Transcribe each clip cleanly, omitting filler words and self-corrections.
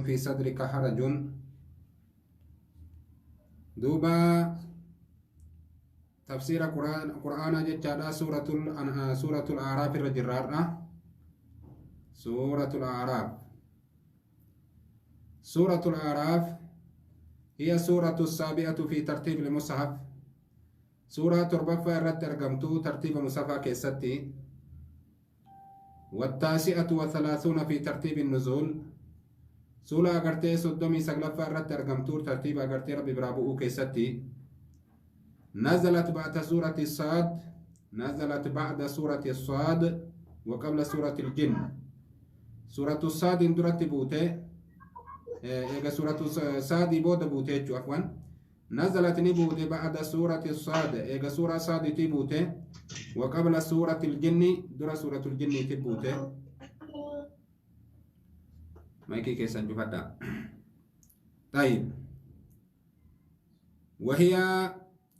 في صدرك حرج. دوبا تفسير قرآن جتشادا سورة الأعراف الرجرارة. سورة الأعراف، سورة الأعراف هي سورة السابعة في ترتيب المصحف. سورة تربفة الرد أرقمتو ترتيب مصحف كيستي. والتاسعة وثلاثون في ترتيب النزول. سورة أغرتي صدومي سقلفة الرد أرقمتو ترتيب أغرتي ربي برابو كيستي. نزلت بعد سورة الصاد، نزلت بعد سورة الصاد وقبل سورة الجن. سورة الصاد درت بوته، إيجا سورة الصاد بود بوته عفوا. نزلت نبوت بعد سورة الصاد، إيجا سورة صاد تبوته، وقبل سورة الجن در سورة الجن تبوته. مايكي كيسان جفتا. طيب، وهي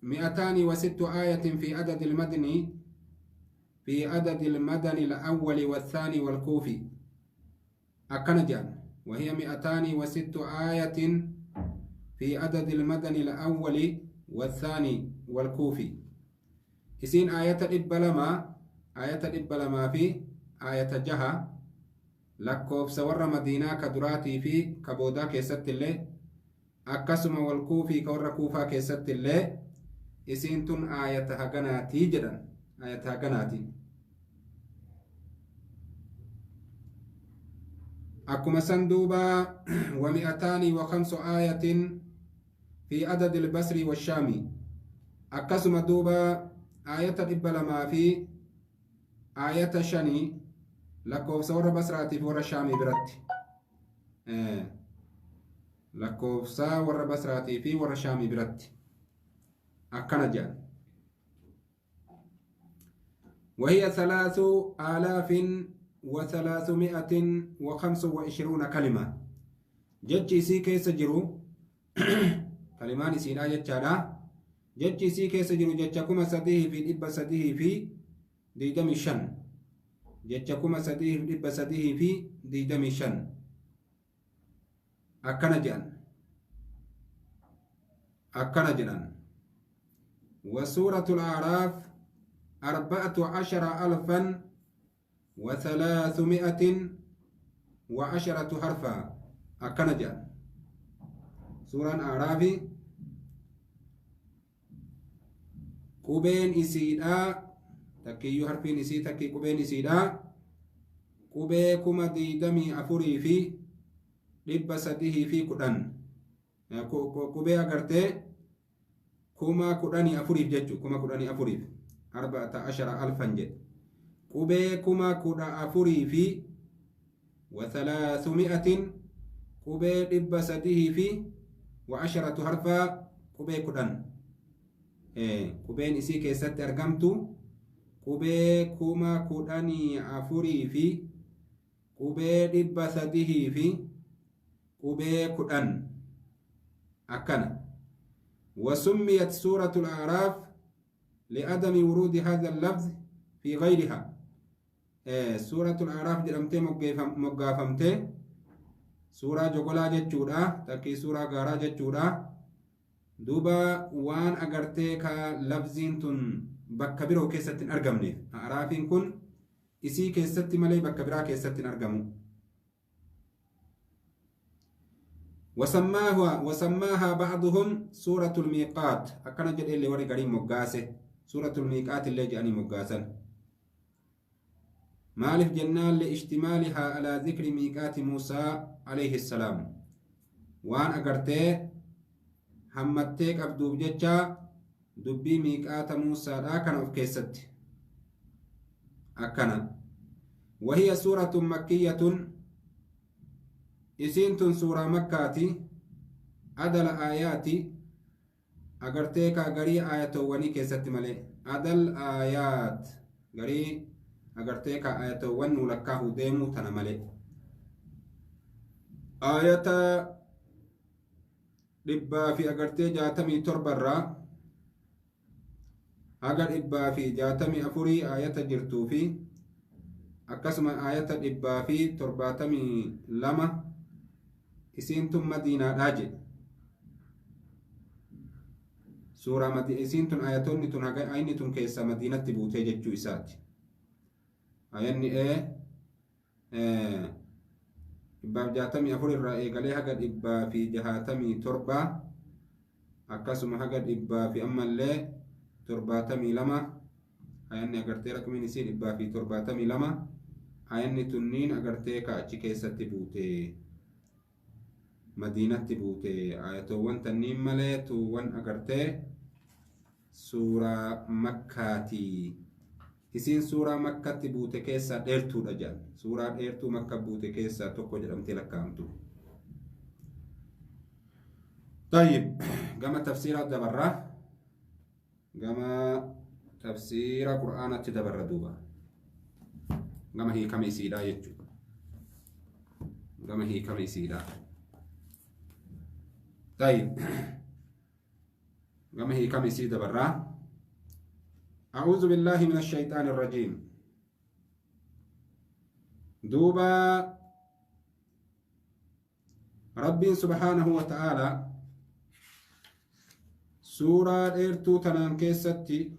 206 آية في عدد المدني، في عدد المدني الأول والثاني والكوفي. أكنجان. وهي 206 آية في عدد المدني الأول والثاني والكوفي. إسين آية إبلما، آية إبلما في آية جها لكوف سور مدينة كدراتي في كبودا كيست اللي أكسم والكوفي كور كوفا كيست اللي إسين تن آية هجناتي جدا، آية هجناتي. أكما سندوبا و205 آية في عدد البصري والشامي. أكسم دوبا آية إبلما في آية شني لكوف سور بصراتي في ور الشامي برت. لكوف سور بصراتي في ور الشامي برت. أكنجا. وهي 3325 كلمة. جتشي سي كيس جرو كلمان سينا جتشانا. جتشي سي كيس جرو جتشاكما سديه في إبا سديه في ديدمي شن. جتشاكما سديه في إبا سديه في ديدمي شن. أكنجان، أكنجان. وسورة الأعراف 14310 حرفا. أكنجا. سورة الأعراف قبين إسيدا تكي حرفين إسي تكي قبين إسيدا قبي كما ديدمي أفوري في لبسته في كدن قبي أغرتي كما كدني أفوريف جتشو كما كدني أفوريف 14000 جت قبي كما كدا أفوري في و300 قبي لبسته في و10 حرفا قبي كدن قبين إسي كيست أرقمتو قبي كما كدني أفوري في قبي لبسته في قبي كدن أكنا. وسميت سورة الأعراف لعدم ورود هذا اللفظ في غيرها. سورة الأعراف جرمتي مقافمتي سورة جوغلا جتشورا تكي سورة غارا جتشورا دوبا وان أغرتي كلفظين تن بكبيرو كيستن أرقمني أعرافين كن إسي كيست ملي بكبيرا كيستن أرقمو. وسماها بعضهم سورة الميقات. أكنا جد اللي وري قريم مقاسة سورة الميقات اللي جاني مقاسا. مالف جنان لاشتمالها على ذكر ميقات موسى عليه السلام. وان أقرتي همتيك أبدو بجتشا دبي ميقات موسى أكنا أفكيست أكنا. وهي سورة مكية. إسينتن سورة مكاتي عدل آياتي أغرتيكا غري آياتواني كيست ملي عدل آيات غري أغرتيكا آياتوان نولكاه ديمو تنملي آيات dhibba fi agartee 67 irraa haga 164 ayata jirtuu fi akkasuma ayata 172 Isiin tun Madiinaadhaa jedhe. Suuraa isiin tun ayatoonni tun haga ayni tun keessa Madiinatti buutee jechuu isaati. Ayanni 164 irraa eegalee haga 167, akkasuma haga dhibbaa fi ammallee 72. Ayanni agartee rakmiin isii 172. Ayanni tunniin agartee ka achi keessatti buute, Madiinatti buute. Ayatoowwan tanniin malee tuuwwan agartee suuraa Makkaati. Isiin suuraa Makkatti buute keessaa dheertuudha jedhan. Suuraa dheertuu Makka buute keessaa tokko jedhamtee lakkaa'amtu. طيب، gama tafsiira dabarra, gama tafsiira Qur'aanatti dabarra duuba. Gama hiikama isiidha jechuudha. Gama hiikama isiidha. طيب، gama hiikama isii dabarra. أعوذ بالله من الشيطان الرجيم. دوبا ربي سبحانه وتعالى suuraa dheertuu tanaan keessatti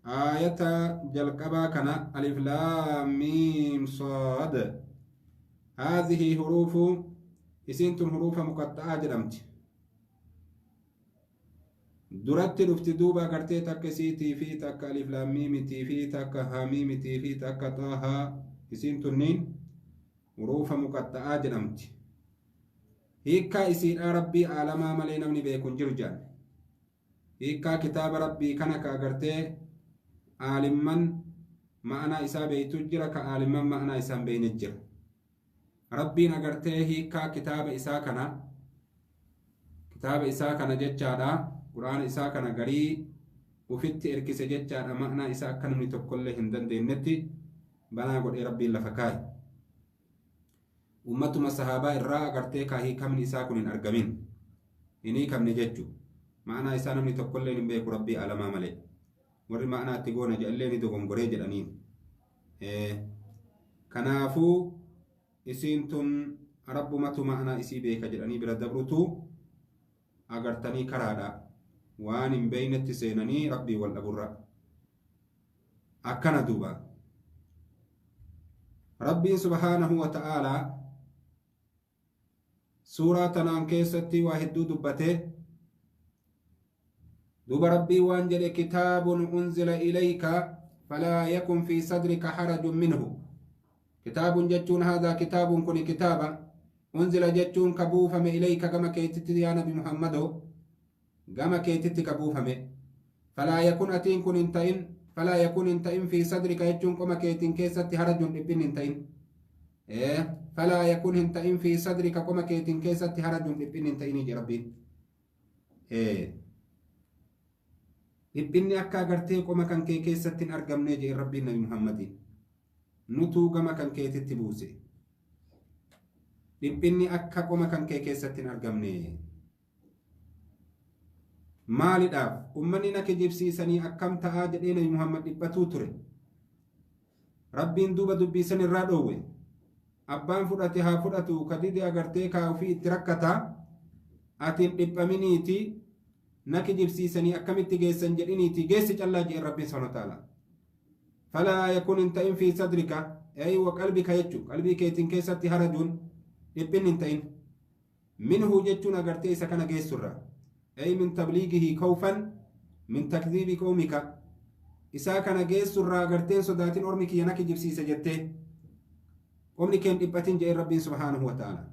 aayata jalqabaa kana alif laam miim saad. هذه حروف, isiin tun huruufa muqaxxa'aa jedhamti. Duratti dhufti duuba agartee takka isiitii fi takka alif laam miimitii fi takka hamiimitii fi takka xaahaa. Isiin tunniin huruufa muqaxxa'aa jedhamti. Hiikkaa isiidhaa Rabbii aalamaa malee namni beeku hin jiru jedhan. Hiikkaa kitaaba Rabbii kana ka agartee aalimman ma'anaa isaa beeytu jira, ka aalimman ma'anaa isaa hin beeyne jira. Rabbiin agartee hiikkaa kitaaba isaa kana, kitaaba isaa kana jechaadha, Quraana isaa kana garii ufitti erkise jechaadha. Ma'anaa isaa akka namni tokkollee hin dandeenyetti banaa godhee Rabbiin lafa kaa'e. Ummatuma sahaabaa irraa agartee ka hiikamni isaa kun hin argamin, hin hiikamne jechu. Ma'anaa isaa namni tokkollee hin beeku Rabbii aalamaa malee. Warri ma'anaa itti goona jedhallee ni dogongoree jedhaniin. Kanaafuu isiin tun Rabbumatu ma'anaa isii beeka jedhanii bira dabrutu agartanii karaadha. Waan hin beeynetti seenanii Rabbii wal dhaburra. Akkana duuba. Rabbiin subhaanahu wa ta'aalaa suuraa tanaan keessatti waa hedduu dubbatee duuba Rabbii waan jedhe: كتاب أنزل إليك فلا يكن في صدرك حرج منه. كتاب jechuun هذا كتاب, kun kitaaba. أنزل jechuun ka buufame, إليك gama keetitti, yaa Nabi Muhammadoo, gama keetitti ka buufame. فلا يكن atiin kun hin ta'in, فلا يكن hin ta'in, في صدرك jechuun qoma keetiin keessatti, حرج dhiphinni hin ta'in. فلا يكن hin ta'in, في صدرك qoma keetiin keessatti, حرج dhiphinni hin ta'in jedhe Rabbiin. Dhiphinni akka agartee qoma kan kee keessatti hin argamne jedhe Rabbiin Nabi Muhammadiin. Nutuu gama kan keetitti buuse. Dhiphinni akka qoma kan kee keessatti hin argamne. Maaliidhaaf ummanni na kijibsiisanii akkam ta'aa jedhee Nabi Muhammad dhiphatuu ture. Rabbiin duuba dubbiisan irraa dhoowwe. Abbaan fudhate haa fudhatu, ka dide agartee kaa ofii itti rakkataa. Ati hin dhiphaminiiti, na kijibsiisanii akkamitti geessan jedhiniiti geessi callaa jedhe Rabbiin subhaanahu wa ta'ala. فلا يكن hin ta'in, في صدرك أي وقلبك jechuu, qalbii keetiin keessatti, حرج dhiphinni hin ta'in, منه jechuun agartee isa kana geessurra, أي من تبليغه خوفا من تكذيب قومك, isaa kana geessurraa agarteen sodaatin ormi kiyya na kijibsiisa jettee qomni keen dhiphatin jedhe Rabbiin subhaanahu wa ta'ala.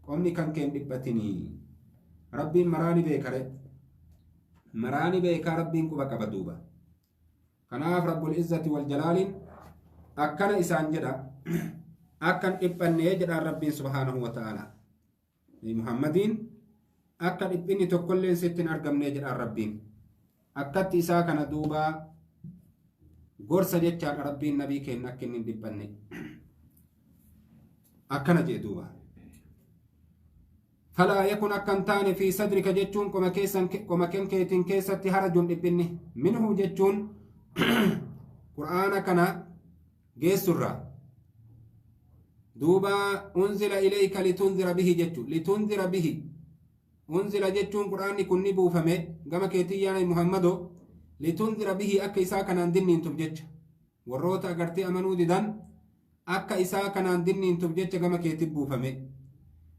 Qomni kan keen dhiphatinii. Rabbiin maraani beekare, maraani beekaa, Rabbiin quba qaba duuba. Kanaaf Rabbul Izzati wal Jalaaliin akkana isaan jedha, akkan dhiphannee jedhaan Rabbiin subhaanahu wa ta'ala. Muhammadiin akka dhiphinni tokkolleen sitti hin argamnee jedhaan Rabbiin. Akkatti isaa kana duuba gorsa jechaadha Rabbiin nabii keenya akka inni hin dhiphanne. Akkana jee duuba. فلا يكن akkan taane, في صدرك jechuun qoma keessan, qoma keetiin keessatti, حرج dhiphinni, منه jechuun Qur'aana kana geessurraa. Duuba unzila ilayka litunzira bihi jechu litunzira bihi unzila jechuun qur'aanni kun ni buufame gama keetii yaa nabi Muhammado litunzira bihi akka isaa kanaan dinniintuuf jecha warroota agartee amanuu didan akka isaa kanaan dinniintuuf jecha gama keetii buufame.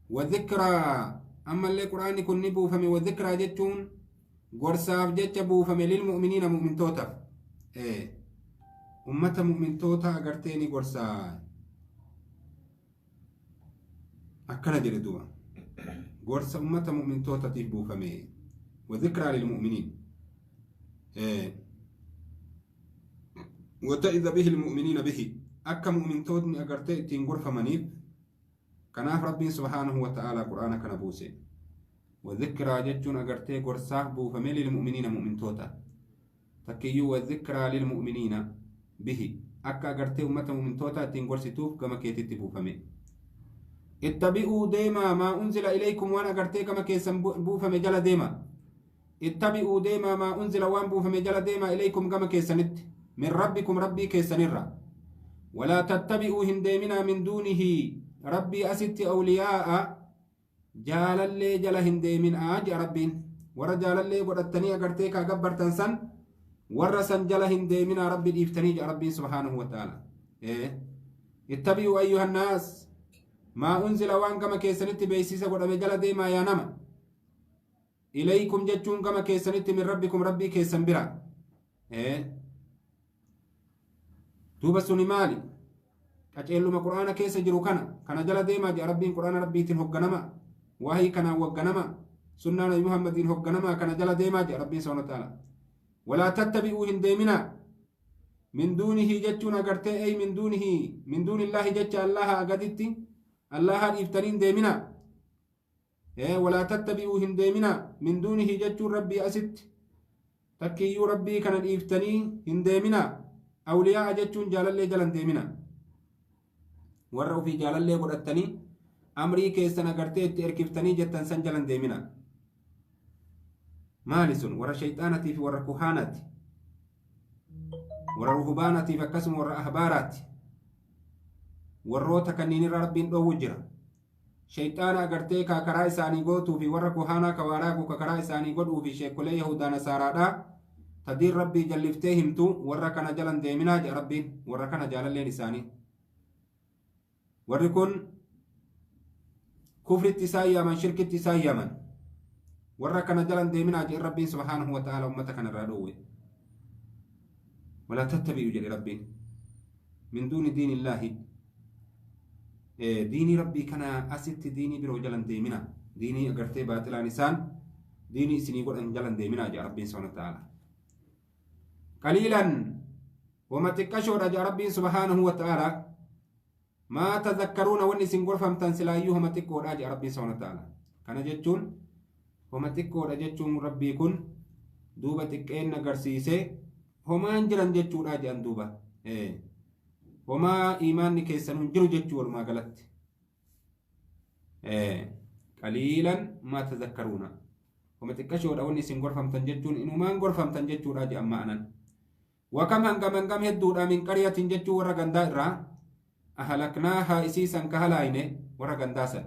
Wadhikraa ammallee qur'aanni kun ni buufame wadhikraa jechuun gorsaaf jecha buufame lilmu'miniina mu'mintootaaf ummata mu'mintoota agartee ni gorsaa akkana jedhe duuba gorsa ummata mu'mintootaatiif buufame wadhikraa lilmu'miniin wata'iza bihi lmu'miniina bihi akka mu'mintootni agartee ittiin gorfamaniif kanaaf rabbiin subhaanahu wa ta'aalaa qur'aana kana buuse wadhikraa jechuun agartee gorsaaf buufame lilmu'miniina mu'mintoota takkiyyuu wadhikraa lilmu'miniina bihi akka agartee ummata mu'mintoota ittiin gorsituuf gama keetitti buufame. Ittabi'uu deemaa maa unzila ilaykum waan agartee gama keessan buufame jala deema. Ittabi'uu deemaa maa unzila waan buufame jala deema ilaykum gama keessanitti min rabbikum rabbii keessanirra. Walaa tattabi'uu hin deeminaa min duunihi rabbii asitti awliyaa'a jaalallee jala hin deeminaa jedha rabbiin. Warra jaalallee godhattanii agartee kaa gabbartan san warra san jala hin deeminaa rabbi dhiiftanii jedha rabbiin subhaanahu wa ta'ala. Ittabi'uu ayyuhannaas maa unzila waan gama keessanitti beeksisa godhame jala deemaa yaa nama. Ilaykum jechuun gama keessanitti min rabbikum rabbii keessan bira. Duuba suni maali? Qaceelluma qur'aana keessa jiru kana jala deemaa jedha rabbiin qur'aana rabbiitiin hogganama waahii kanaan wagganama sunnaa nabi Muhammadiin hogganama kana jala deemaa jedha rabbiin subhaanahu wa ta'ala. Walaa tattabi'uu hin deeminaa min duunihi jechuun agartee ey min duunihi min duunillaahi jecha allaha gaditti allaha dhiiftanii hin deeminaa. Walaa tattabi'uu hin deeminaa min duunihi jechuun rabbii asitti takkiyyuu rabbii kana dhiiftanii hin deeminaa. Awliyaa'a jechuun jaalallee jala hin deeminaa. Warra ofii jaalallee godhattanii amrii keessan agartee itti erkiftanii jettan san jala hin deeminaa. Maali sun warra shayxaanatii fi warra kuhaanaati warra ruhbaanatii fi akkasuma warra ahbaaraati. Warroota kanneen irra rabbiin dhoowwu jira. Shayxaana agartee ka karaa isaanii gootuu fi warra kuhaanaa ka waaraagu ka karaa isaanii godhuu fi sheekolee Yahudaa Nasaaraadhaa tadiin rabbii jalliftee himtu warra kana jalan deeminaa jedha rabbiin warra kana jaalalleen isaanii. Warri kun kufritti isaan yaaman shirkitti isaan yaaman warra kana jalan deeminaa jedhe rabbiin subhaanahu wa ta'ala ummata kana irraa dhoowwe. Walaa tattabi'u jedhe rabbiin min duuni diinillaahi diinii rabbii kana asitti diinii biroo jalan deemina diinii agartee baaxilaan isaan diinii isinii godhan jalan deeminaa jedha rabbiin subhaanahu wa ta'ala. Qaliilan wama xiqqashoodha jedha rabbiin subhaanahu wa ta'ala. Maa tadhakkaruuna wanni isin gorfamtan silaayyuu homa xiqqoodha jedha rabbiin subhaanahu wa ta'ala. Kana jechuun homa xiqqoodha jechuun rabbii kun duuba xiqqeen agarsiisee homaan jiran jechuudha jedhan duuba. Homaa imaanni keessan hin jiru jechuu walumaa galatti. Qaliilan maa tadhakkaruuna homa xiqqashoodha wanni isin gorfamtan jechuun inumaan gorfamtan jechuudha jedhan ma'anan. Wakam hangam hangam hedduudha min qaryatin jechuu warra gandaa irraa ahlaknaahaa isiisan ka halaayne warra gandaa san.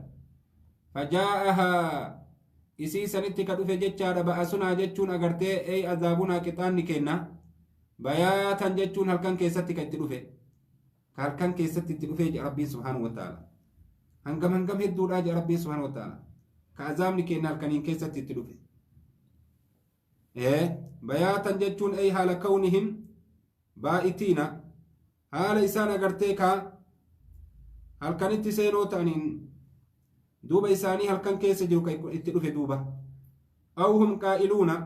Fajaa'ahaa isiisanitti ka dhufe jechaadha ba'asunaa jechuun agartee ey azaabunaa qixaanni kenna bayaatan jechuun halkan keessatti ka itti dhufe ka halkan keessatti itti dhufe jedha rabbiin subhaanahu wa ta'ala. Hangam hangam hedduudha jedha rabbiin subhaanahu wa ta'ala. Ka azaabni kenna halkaniin keessatti itti dhufe. Bayaatan jechuun ey haala kawnihim baa'itiina haala isaan agartee ka halkanitti seenoo ta'aniin duuba isaanii halkan keessa jiru ka itti dhufe duuba. Aw hum qaa'iluuna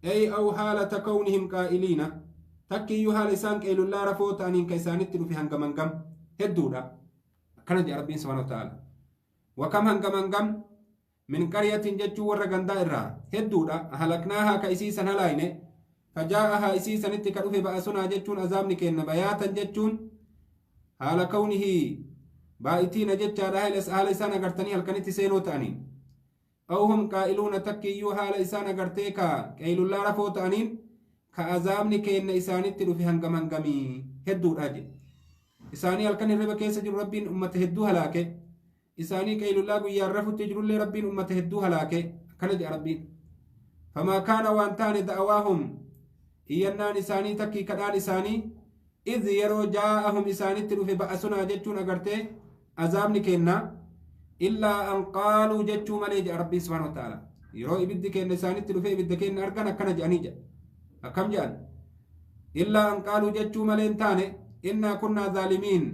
ey aw haalata kawnihim qaa'iliina takkiyyuu haala isaan qeelullaa rafoo ta'aniin ka isaanitti dhufe hangam hangam hedduudha. Akkana jedha rabbiin subhaanahu wa ta'ala. Wakam hangam hangam min qaryatin jechuu warra gandaa irraa hedduudha. Ahlaknaahaa ka isiisan halaayne fajaa'ahaa isiisanitti ka dhufe ba'asunaa jechuun azaabni kenna bayaatan jechuun haala kawnihi baa'itiina jechaadha haala isaan agartanii halkanitti seenoo ta'aniin. Aw hum qaa'iluuna takkiyyuu haala isaan agartee ka qeeylullaa rafoo ta'aniin ka azaabni kenna isaanitti dhufe hangam hangamii hedduudha jedhe. Isaanii halkan hirriba keessa jiru Rabbiin ummata hedduu halaake. Isaanii qaylullaa guyyaan rafutti jirullee Rabbiin ummata hedduu halaake. Akkana jedha Rabbiin. Famaa kaana waan taane da'awaahum iyyannaan isaanii takkii kadhaan isaanii idh yeroo jaa'ahum isaanitti dhufe ba'asunaa jechuun agartee azaabni kenna illaa an qaaluu jechuu malee jedha Rabbiin subhaanahu wa ta'ala. Yeroo ibiddi kenna isaanitti dhufe ibidda kenna argan akkana jedhanii jedha. Akkam jedhan? Illaa an qaaluu jechuu malee hin taane innaa kunnaa zaalimiin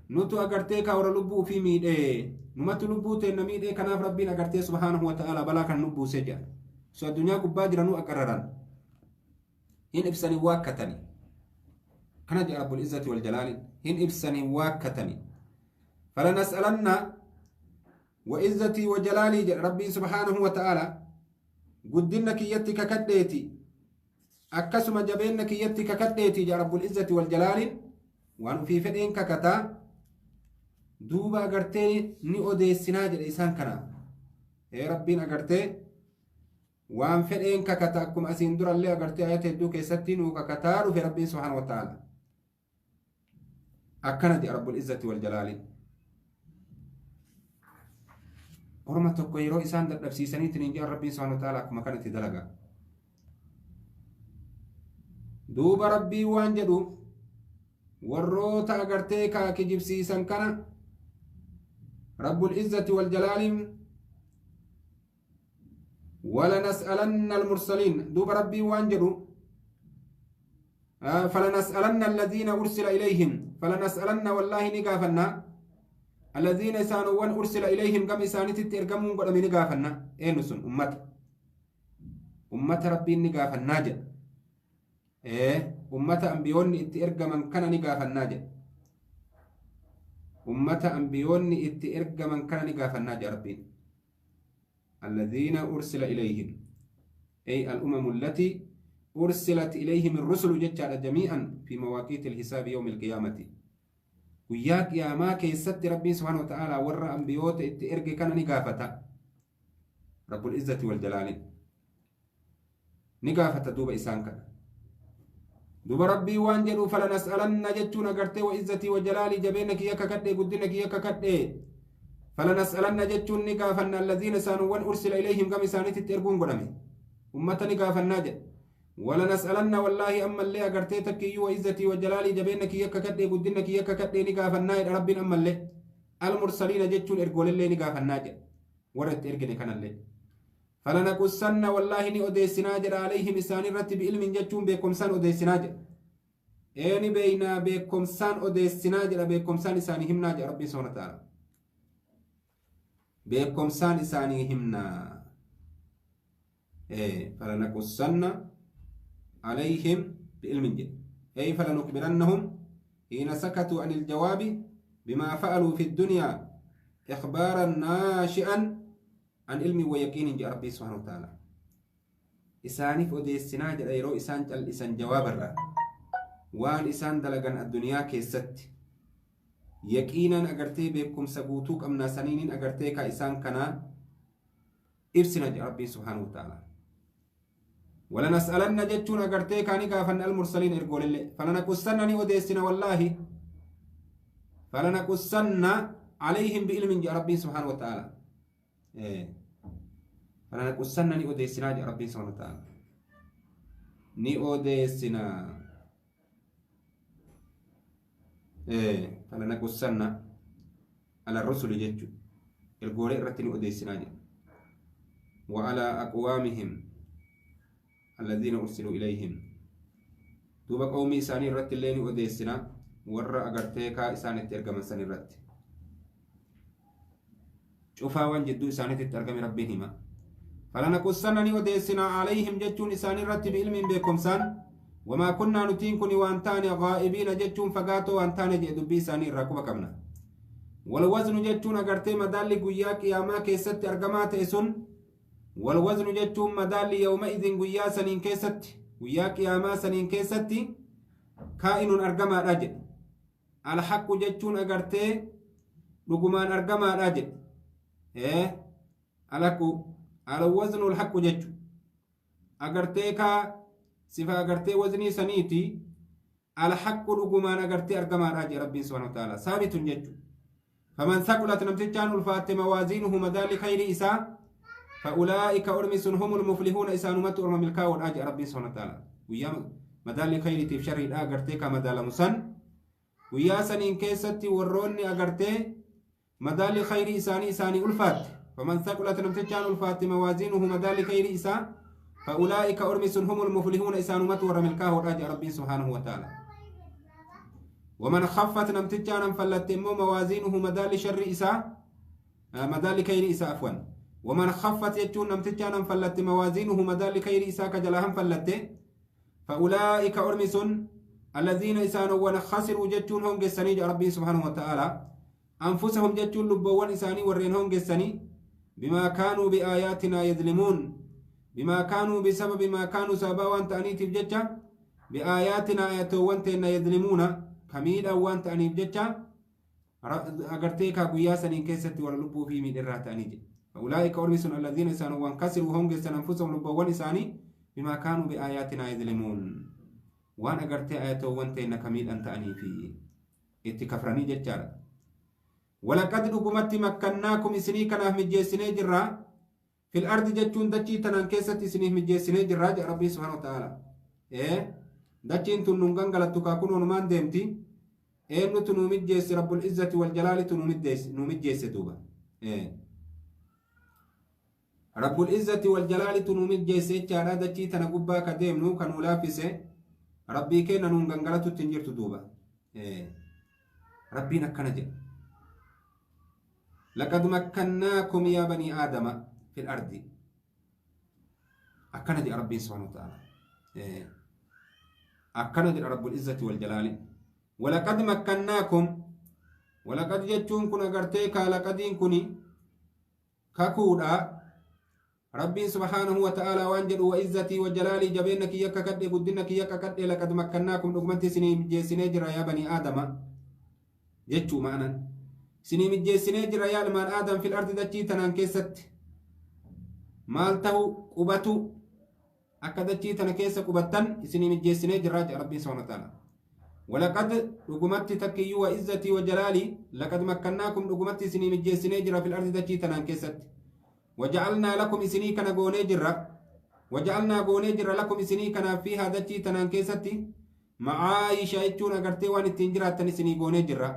nutu agartee kaa warra lubbuu ofii miidhee numatu lubbuu teenna miidhee kanaaf Rabbiin agartee subhaanahu wa ta'ala balaa kan nu buusee jedha. So addunyaa gubbaa jiranuu aqarraran hin ibsanii waakkatanii. Kana jedha Rabbul Izzati wal Jalaali hin ibsanii waakkatanii. Falanas'alanna wa izzatii wa jalaalii jedha Rabbiin subhaanahu wa ta'ala guddinna kiyyatti kakadheeti akkasuma jabeenna kiyyatti kakadheeti jedha Rabbul Izzati wal Jalaaliin waan ufii fedheen kakataa duuba agartee ni odeessinaa jedhe isaan kana. Ee Rabbiin agartee waan fedheen kakata akkuma asiin durallee agartee ayata hedduu keessatti nuu kakataa dhufe Rabbiin subhaanahu wa ta'ala. Akkana jedha Rabbul Izzati wal Jalaaliin. Orma tokko yeroo isaan dadhabsiisaniitiin hin jedhan Rabbiin subhaanahu wa ta'ala akkuma kanatti dalaga. Duuba Rabbiin waan jedhu warroota agartee kaa kijibsiisan kana Rabbul Izzati wal Jalaaliin ولنسألن المرسلين دوب ربي وانجلو فلنسألن الذين أرسل إليهم فلنسألن والله نقافنا الذين سانوان أرسل إليهم كم إسانة ترجمون قد من نقافنا إيه نسون أمة أمة ربي نقافنا جد إيه أمة أنبيون ترجمن كان نقافنا جد أمة أنبيون ترجمن كان نقافنا جد ربي الذين أرسل إليهم أي الأمم التي أرسلت إليهم الرسل جتشا جميعا في مواقيت الحساب يوم القيامة. وياك يا ما كيست ربي سبحانه وتعالى ور أنبيوت إرجع كان نقافة رب العزة والجلال نقافة دوب إسانك دوب ربي وانجلو فلنسألن جتشونا قرتي وعزتي وجلالي جبينك يكا كدي قدنك يكا كدي فلنسألن جتشون نقافن الذين سانوان أرسل إليهم كم سانت ترجون قدامي أمة نقافن ناجد ولنسألن والله أما اللي أقرتي تكيو وعزتي وجلالي جبينك يكا كدي قدنك يكا كدي نقافن ناجد ربي أما اللي المرسلين جتشون إرجول اللي نقافن ناجد ورد إرجني كان اللي فلنقصن والله ني أديسنا جر عليهم إسان رتب علم جتشون بكم سان أديسنا جر إني بينا بكم سان أديسنا جر بكم سان إسانهم ناجد ربي سبحانه وتعالى beekumsaan isaanii himna. Falanaqussanna alayhim biilmin jedhe. Ay falanukbirannahum hiina sakatuu anil jawaabi bimaa fa'aluu fi dunyaa ikhbaaran naashi'an an ilmi wa yaqiinin jedhe Rabbii subhaanahu wa ta'ala. Isaaniif odeessinaa jedha yeroo isaan cal'isan jawaabarraa waan isaan dalagan addunyaa keessatti yaqiinaan agartee beekumsa guutuu qabnaa saniiniin agartee ka isaan kanaa ibsina jedha Rabbiin subhaanahu wa ta'ala. Walanas'alanna jechuun agartee kaani gaafanna almursaliin ergoolillee falanaqussanna ni odeessina wallaahi falanaqussanna alayhim biilmin jedha Rabbiin subhaanahu wa ta'ala. Falanaqussanna ni odeessinaa jedha Rabbiin subhaanahu wa ta'ala. Ni odeessinaa. فلنقصن على الرسل جتشو الغوري رتني أديسنا وعلى أقوامهم الذين أرسلوا إليهم دوبا قومي إساني رت اللين أديسنا ور أغرتيكا إساني ترجم ساني رت شوفا وان جدو إساني ترجم ربهما فلنقصن أديسنا عليهم جتشون إساني رت بعلم بكم سان وما كنا نتين كني وانتاني غائبين جتون فقاتو وانتاني جدو بيساني راكوبا كمنا والوزن جتون أغرتي مدالي قيا قياما كيست أرقمات إسن والوزن جتون مدالي يومئذ قيا سنين كيست قيا قياما سنين كيست كائن أرقما راجل الحق جتون أغرتي لقمان أرقما راجل إيه الحق الوزن الحق جتون أغرتي كا صفة أغرتي وزني سنيتي الحق رقمان أغرتي أرقمان راجي ربي سبحانه وتعالى ثابت يجو. فمن ثقلت نمتجان الفات موازينه مدال خير إساء فأولئك أرمس هم المفلحون إسانمت أرم ملكاو راجي ربي سبحانه وتعالى. ويا مدال خير تفشري أغرتي كمدال مسن ويا سنين كيستي وروني أغرتي مدال خير إساني إساني ألفات. فمن ثقلت نمتجان الفات موازينه مدال خير إساء فأولئك أرمس هم المفلحون إسانمت أرم ملكاو راجي ربي سبحانه وتعالى. ومن خفت نمتجانا فلتمو موازينه مدال شر إساء مدال خير إساء عفوا. ومن خفت يجون نمتجانا فلت موازينه مدال خير إساء كجلهم فلت فأولئك أرمس الذين إسانوا ونخسروا جتون هم جسني ربي سبحانه وتعالى أنفسهم جتون لبوان إساني ورينهم جسني بما كانوا بآياتنا يظلمون بما كانوا بسبب ما كانوا سابوان تأنيت بجتة بآياتنا آياتوان تأنيت يظلمون كميدا وان تأنيب جتة أغرتيكا قياسا إن كيست ورلبو في من إرها تأنيج. فأولئك أرمس الذين إسانوا وانكسروا هم جسن أنفسهم لبوان إساني بما كانوا بآياتنا يظلمون وان أغرتي آياتوان تأنيت كميدا تأني في اتكفراني جتة. ولقد رقمت مكناكم إسني كناه مجيسني جرا في الأرض جتون دتشي تنان كيست إسني مجيسني جرا ربي سبحانه وتعالى. إيه دتشين تنونغان غلطو كاكون ونمان ديمتي إيه نتنو مجيس رب العزة والجلال تنو مجيس دوبا. إيه رب العزة والجلال تنو مجيس إتشارا دتشي تنقبا كديمنو كانو لافسه ربي كينا نونغان غلطو تنجرتو دوبا. إيه ربي نكنا جي لقد مكناكم يا بني آدم في الأرض أكنا جي ربي سبحانه وتعالى. إيه أكنا جل رب العزة والجلال. ولقد مكناكم ولقد جتون كنا غرتيكا لقدين كني كاكودا ربي سبحانه وتعالى وانجل وعزتي وجلالي جبينك يكا كد قدنك يكا كد لقد مكناكم نقمت سنين جيسني جرا يا بني آدم جتو معنا سنين جيسني جرا يا لمان آدم في الأرض دتشي تنان كيست مالته قبتو akka dachii tana keessa qubattan isinii mijjeessinee jirraa jedha rabbiin subhaanahu wa ta'ala. ولقد dhugumatti takkiyyuu wa izzatii wa jalaalii laqad makkannaakum dhugumatti isinii mijjeessinee jira fil ardi dachii tanaan keessatti. وجعلنا لكم isinii kana goonee jirra وجعلنا goonee jirra لكم isinii kanaaf fiihaa dachii tanaan keessatti macaayisha jechuun agartee waan ittiin jiraattan isinii goonee jirra.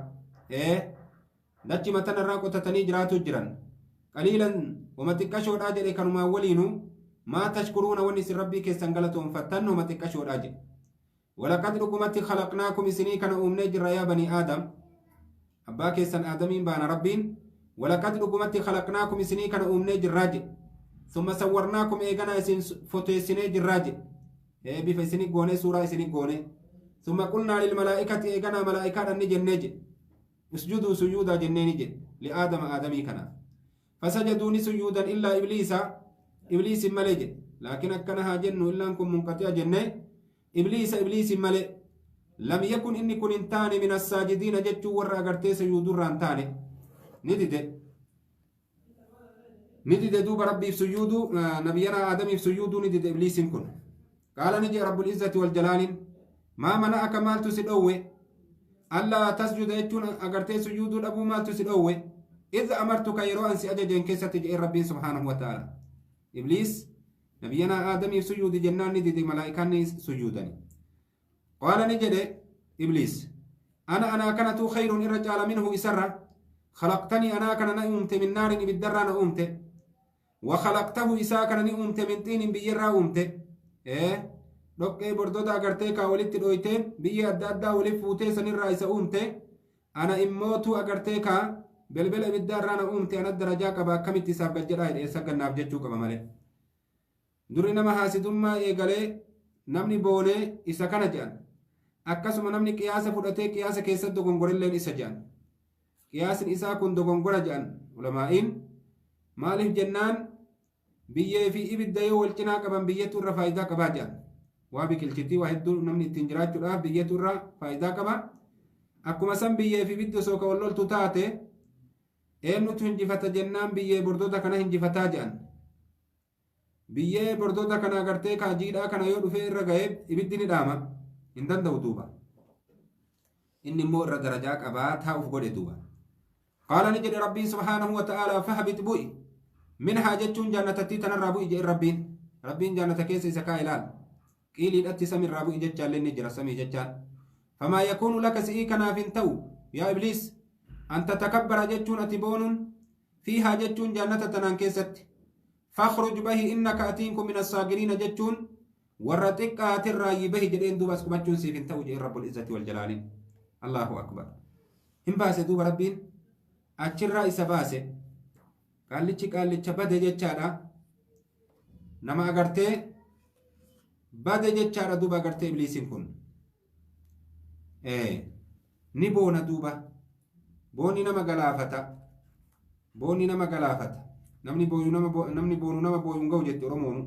Dachi matanarraa qotatanii jiraatu jiran qaliilan wama xiqqashoodhaa jedhe kanumaan waliinuu ما تشكرون ونس ربي كيسان غلطون فتنو ما تكشور أجل. ولقد رقمت خلقناكم سني كان أمني جرا يا بني آدم أبا كيسان آدمين بان ربين. ولقد رقمت خلقناكم سني كان أمني جراج ثم صورناكم إيغانا إسن فوتو سني جراج إيه بفسني غوني سورة إسني غوني. ثم قلنا للملائكة إيغانا ملائكة أن جنج اسجدوا سجودا جنين لآدم آدمي كان فسجدوني سجودا إلا إبليس إبليس ملج لكن أكنها جن إلا أنكم منقطع جنة إبليس إبليس ملئ لم يكن إني كن إنتاني من الساجدين جتشو ورا أغرتي سجود رانتاني ندد ندد دوب ربي في سجود نبينا آدم في سجود ندد إبليس كن قال نجي رب العزة والجلال ما منعك مال تسدوي ألا تسجد يجون أغرتي سجود الأبو مال تسدوي إذ أمرتك يرو أنسي أججين كيسة تجئ ربي سبحانه وتعالى. إبليس نبينا آدم سجود جنان ندد ملائكة سجودني. قال نجد إبليس أنا كانت خير الرجال منه إسرة خلقتني أنا كان نأمت من نار بالدر أنا أمت وخلقته إسا كان نأمت من طين بيرا أمت. إيه دوكي بردودا أغرتيكا ولدت دويتي بيي أدى أدى ولف فوتي سنرى إسا أمت أنا إموتو أغرتيكا بلبل بالدر أنا أمت أنا الدرجة كبا كمت ساب الجرائد إسا كان نابجتشو كما مالي دري نما حاسدما إيغالي نمني بوني إسا كان جان akkasuma namni qiyaasa fudhatee qiyaasa keessatti dogongorelleen isa jedhan qiyaasni isaa kun dogongora jedhan ulamaa'iin maaliif jennaan biyyee fi ibidda yoo wal cinaa qaban biyyeetu irra faayidaa qabaa jedhan waa biqilchitii waa hedduu namni ittiin jiraachuudhaaf biyyeetu irra faayidaa qaba akkuma san biyyee fi ibiddi osoo ka wal loltu taate eenyutu hinjifata jennaan biyyee bordoota kana hinjifataa jedhan biyyee bordoota kana agartee kaa jiidhaa kana yoo dhufee irra ga'ee ibiddi ni dhaama hin danda'u duuba. Inni immoo irra darajaa qabaa taa'uuf godhe duuba. Qaala ni jedhe Rabbiin subhaanahu wa ta'aalaa fahbit bu'i. Minhaa jechuun jannatattii tanarraa bu'i jedhe Rabbiin. Rabbiin jannata keessa isa kaa ilaal. Qiiliidhatti samiirraa bu'i jechaallee ni jira samii jechaan. Famaa yakuunu laka si'ii kanaaf hin ta'u yaa Ibliis an tatakabbara jechuun ati boonuun fiihaa jechuun jannata tanaan keessatti. Fakhruj bahi innaka atiin kun min assaagiriina jechuun warra xiqqaatirraa bahi jedheen duuba as qubachuun siif hin ta'u jedheen Rabbul Izzati wal Jalaaliin. Allahu akbar. Hin baase duuba Rabbiin achirraa isa baase. Qaallichi qaallicha bade jechaadha. Nama agartee bade jechaadha duuba agartee Ibliisiin kun. Ni boona duuba. Boonni nama galaafata. Boonni nama galaafata. Namni booyu nama namni boonu nama booyu hin ga'u jette Oromoonu.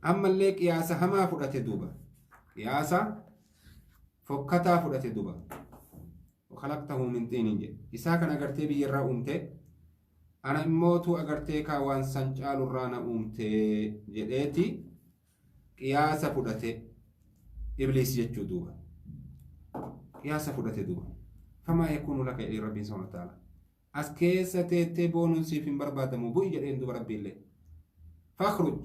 Ammallee qiyaasa hamaa fudhate duuba. Qiyaasa fokkataa fudhate duuba. Khalaqtahu min xiinin jedhe. Isaa kan agartee biyyarraa uumte ana immootu agartee kaa waan san caalurraa na uumte jedheeti qiyaasa fudhate Ibliis jechuu duuba. Qiyaasa fudhate duuba. Famaa yakuunu laka jedhee Rabbiin subhaanahu wa ta'ala. As keessa teettee boonuun siif hin barbaadamu bu'i jedheen duuba Rabbiillee. Fakhruj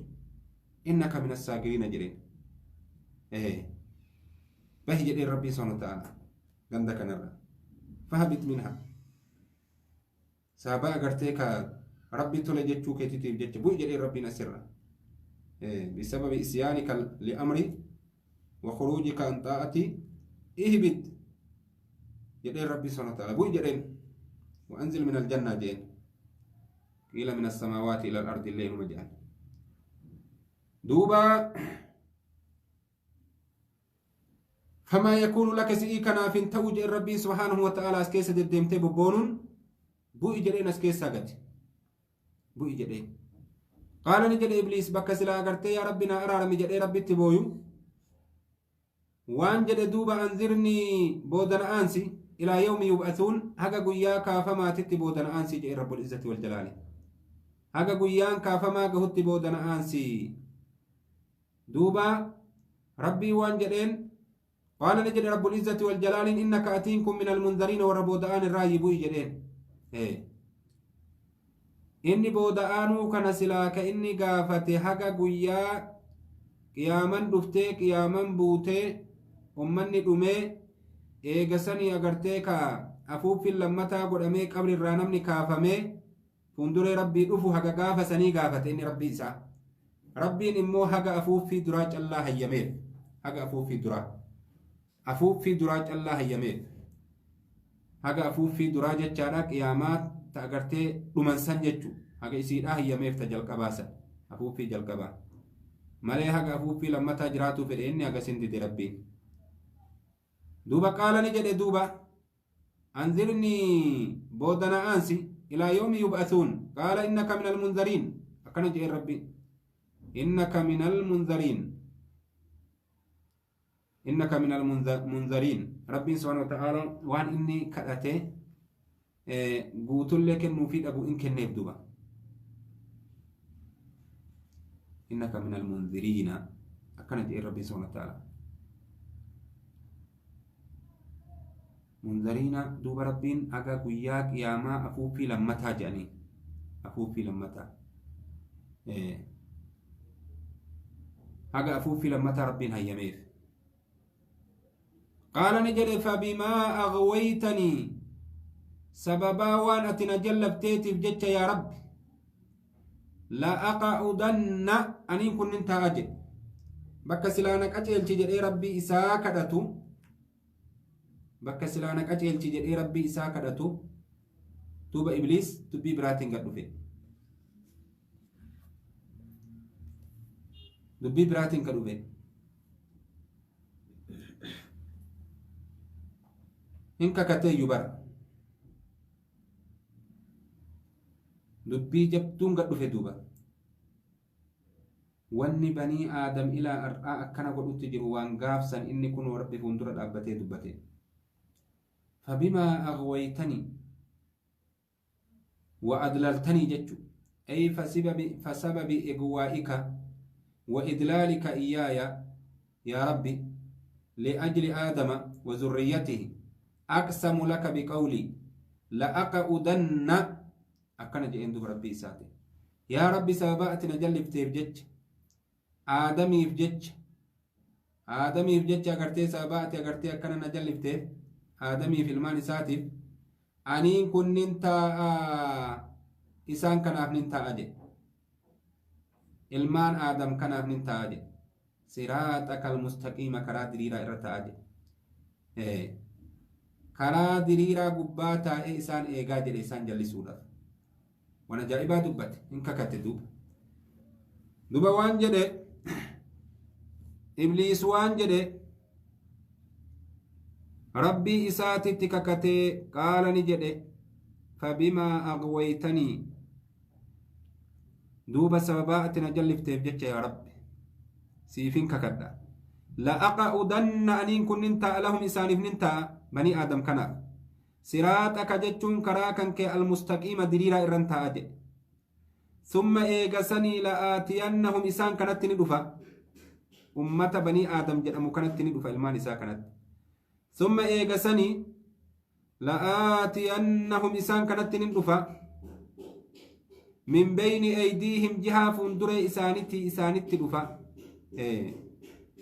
innaka min assaagiriina jedheen. Bahi jedheen Rabbiin subhaanahu wa ta'ala ganda kanarra. Fahabit minha. Sababa agartee ka Rabbi tole jechuu keetiitiif jecha bu'i jedheen Rabbiin asirra. Bisababi isyaanika li'amri wa khuruujika an xaa'ati ihbit jedheen Rabbi subhaanahu wa ta'ala bu'i jedheen. Wa anzil min aljannaa jedheen. Qiila min assamaawaati ila al-ardi illee inuma jedhan. Duuba famaa yakuunu laka si'ii kanaaf hin ta'u jedheen Rabbiin subhaanahu wa ta'ala as keessa deddeemtee bobboonuun bu'i jedheen as keessaa gadi. Bu'i jedheen. Qaala ni jedhe Ibliis bakka silaa agartee yaa Rabbi naa araarami jedhee Rabbitti booyu. Waan jedhe duuba anzirnii boodana aansi ilaa yawmi yub'athuun haga guyyaa kaafamaatitti boodana aansi jedhe Rabbul Izzati wal Jalaali. Haga guyyaan kaafamaa gahutti boodana aansi. Duuba Rabbii waan jedheen qaala ni jedhe Rabbul Izzati wal Jalaaliin innaka atiin kun min almunzariina warra booda'aan irraa bu'i jedheen. Inni booda'aanuu kana silaa ka inni gaafate haga guyyaa qiyaaman dhuftee qiyaaman buutee ummanni dhumee eegasanii agartee ka afuuffin lammataa godhamee qabri irraa namni kaafamee fuulduree Rabbii dhufu haga gaafa sanii gaafate inni Rabbii isaa. Rabbiin immoo haga afuuffii duraa callaa hayyameef. Haga afuuffii duraa. Afuuffii duraa callaa hayyameef. Haga afuuffii duraa jechaadha qiyaamaa ta agartee dhuman san jechuu. Haga isiidhaa hayyameef ta jalqabaa san. Afuuffii jalqabaa. Malee haga afuuffii lammataa jiraatuu fedhe inni haga sin dide Rabbiin. Duuba qaala ni jedhe duuba anzirnii boodana aansi ilaa yawmi yub'athuun qaala innaka min almunzariin akkana jedhe Rabbiin. Innaka min almunzariin. Innaka min almunzariin. Rabbiin subhaanahu wa ta'ala waan inni kadhate guutullee kennuufii dhabu in kenneef duuba. Innaka min almunziriina akkana jedhe Rabbiin subhaanahu wa ta'ala. Munzariina duuba Rabbiin haga guyyaa qiyaamaa afuuffii lammataa jedhanii. Afuuffii lammataa. Haga afuuffii lammataa Rabbiin hayyameef. Qaala ni jedhe fabimaa aghwaytanii sababaa waan ati na jallabteetiif jecha yaa Rabbi la aqa'udanna aniin kun nin taa'a jedhe. Bakka silaa na qaceelchi jedhee Rabbii isaa kadhatu bakka silaa na qaceelchi jedhee Rabbii isaa kadhatu duuba Ibliis dubbii biraatiin gad dhufe. Dubbii biraatiin ka dhufe. Hin kakateeyyu bara. Dubbii jabduun gad dhufe duuba. Wanni banii Aadam ilaa har'aa akkana godhutti jiru waan gaafsan inni kunoo Rabbi fuuldura dhaabbatee dubbate. Fabimaa aghwaytanii wa adlaltanii jechu. Ay fasababi igwaa'ika wa idlaalika iyyaaya yaa Rabbi. Liajli Aadama wa zurriyyatihi aqsamu laka biqawlii la'aqa'udanna akkana je'een duba Rabbii isaati. Yaa Rabbi, sababaa ati na jallifteef jecha, Aadamiif jecha, Aadamiif jecha agartee sababaa ati agartee akkana na jallifteef, Aadamiif ilmaan isaatiif aniin kun nin taa'a, isaan kanaaf nin taa'a jedhe. Ilmaan Aadam kanaaf nin taa'a jedhe. Siraaxaka almustaqiima, karaa diriiraa irra taa'a jedhe. Karaa diriiraa gubbaa taa'ee isaan eegaa jedhe isaan jallisuudhaaf. Waan ajaa'ibaa dubbate, hin kakate duuba. Duba waan jedhe Ibliis, waan jedhe Rabbii isaatitti kakatee, qaala ni jedhe, fabimaa aghwaytanii, duuba sababaa ati na jallifteef jecha yaa Rabbi siifin kakadha, la'aqa'udanna aniin kun nin taa'a, lahum isaaniif nin taa'a, banii Aadam kanaaf, siraaxaka jechuun karaa kan kee, almustaqiima diriiraa irran taa'a jedhe. Summa eegasanii la'aatiyannahum isaan kanatti ni dhufa, ummata banii Aadam jedhamu kanatti ni dhufa, ilmaan isaa kanatti. Summa eegasanii la'aatiyannahum isaan kanatti ni dhufa, min bayni aydiihim jihaa fuunduree isaanitti isaanitti dhufa,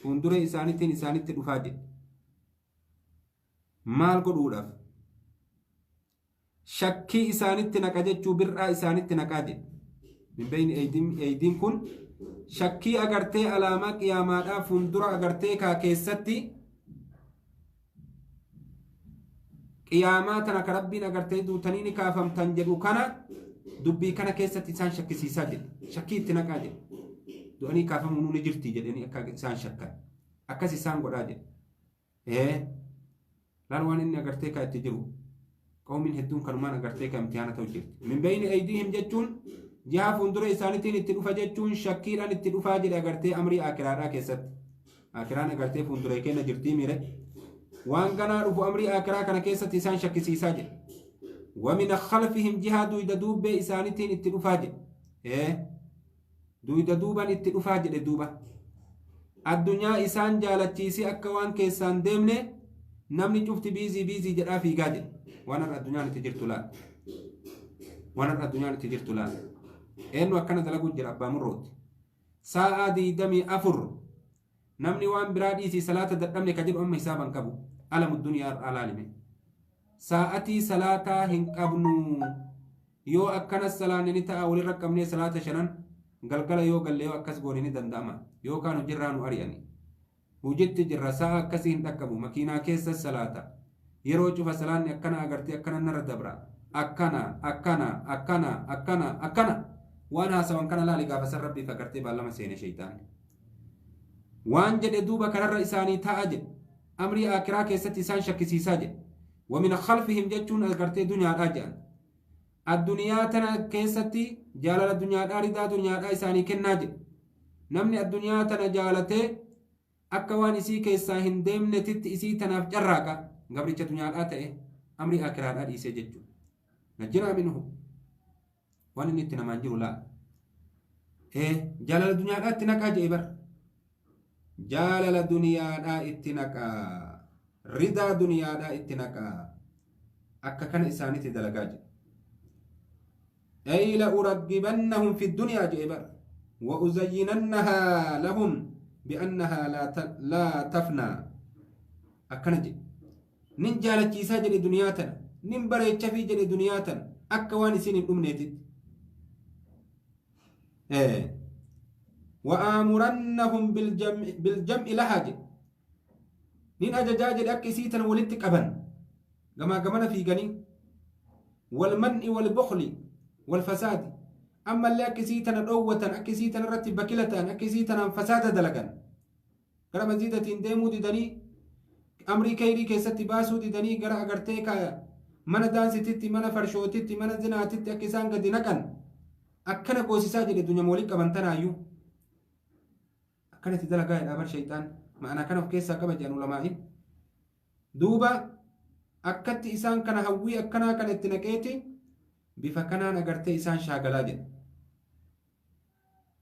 fuunduree isaanittiin isaanitti dhufaa jedhe. Maal godhuudhaaf? Shakkii isaanitti naqa jechuu, bir'aa isaanitti naqaa jedhe. Min bayni aydiin kun shakkii agartee alaamaa qiyaamaadhaa fuundura agartee kaa keessatti qiyaamaa tana ka Rabbiin agartee duutanii ni kaafamtan jedhu kana, dubbii kana keessatti isaan shakkisiisaa jedhe, shakkii itti naqaa jedhe. Du'anii kaafamuun ni jirti jedhanii akka isaan shakkan akkas isaan godhaa jedhe. Laal waan inni agartee ka itti jiru, qawmiin hedduun kanumaan agartee ka imtihaana ta'u jirti. Min bayni aydiihim jechuun jihaa fuuldura isaaniitiin itti dhufa jechuun shakkiidhaan itti dhufaa jedhe agartee amrii akiraadhaa keessatti. Akiraan agartee fuulduree kenna jirtii mire, waan ganaa dhufu amrii akiraa kana keessatti isaan shakkisiisaa jedhe. Wamina khalfihim jihaa duyda duubbee isaaniitiin itti dhufaa jedhe, duyda duuban itti dhufaa jedhe. Duuba addunyaa isaan jaalachiisee akka waan keessaan deemne namni cufti busy busy jedhaa fiigaa jedhe. Waan har'a addunyaan itti jirtu laal, waan har'a addunyaan itti jirtu laal. Eenyu akkana dalaguu jira? Abbaa murrooti. Sa'aa 24 namni waan biraa dhiisii salaata dadhabne ka jedhu amma hisaaban qabu. Alamu duniyaa har'aa laalime. Sa'atii salaataa hin qabnu, yoo akkanas salaanne ni ta'a, walirra qabnee salaata shanan galgala yoo galle, yoo akkas goone ni danda'ama, yookaan hojiirraa nu ari'ani, hojitti jirra, sa'a akkasii hin dhaqqabu, makiinaa keessa salaata, yeroo cufa salaanni akkana agartee akkana narra dabra, akkana akkana akkana akkana akkana waan haasawan kana laali. Gaafa san Rabbiif agartee baallama seene shayxaanni. Waan jedhe duuba kanarra isaanii ta'a jedhe, amrii akiraa keessatti isaan shakkisiisaa jedhe. Wamin khalfihim jechuun agartee dunyaadhaa jedhan, addunyaa tana keessatti jaalala addunyaadhaa, ridaa dunyaadhaa isaanii kennaa jedhe. Namni addunyaa tana jaalatee akka waan isii keessaa hin deemnetitti isii tanaaf carraaqa, gabricha dunyaadhaa ta'e amrii akiraadhaa dhiisee jechuudha. Najjinaa minhu. Waan inni itti namaan jiru laa. Jaalala dunyaadhaa itti naqaa jedhe bar. Jaalala duniyaadhaa itti naqaa. Ridaa duniyaadhaa itti naqaa. Akka kana isaanitti dalagaa jedhe. Ay la'uraggibannahum fi dunyaa jedhe bar. Wa'uzayyinannahaa lahum bi'annahaa laa tafnaa. Akkana jedhe. Nin jaalachiisaa jedhe duniyaa tana. Nin bareechafii jedhe duniyaa tana. Akka waan isiin hin dhumneetitti. Wa'aamurannahum biljam'i lahaa jedhe. Nin ajajaa jedhe akka isii tana walitti qaban. Gamaa gamana fiiganii. Walman'i walbukhli walfasaadi. Ammallee akka isii tana dhoowwatan, akka isii tana irratti bakila ta'an, akka isii tanaan fasaada dalagan. Gara masjiidatiin deemuu didanii, amrii kayrii keessatti baasuu didanii, gara agartee ka mana daansititti, mana farshootitti, mana zinaatitti akka isaan gadi naqan akkana goosisaa jedhe. Dunyama walii qaban tanaayyuu akkanatti dalagaa jedha bar shayxaan. Ma'anaa kana of keessaa qaba jedhan ulamaa'in. Duuba akkatti isaan kana hawwii akkanaa kana itti naqeeti bifa kanaan agartee isaan shaagalaa jedha.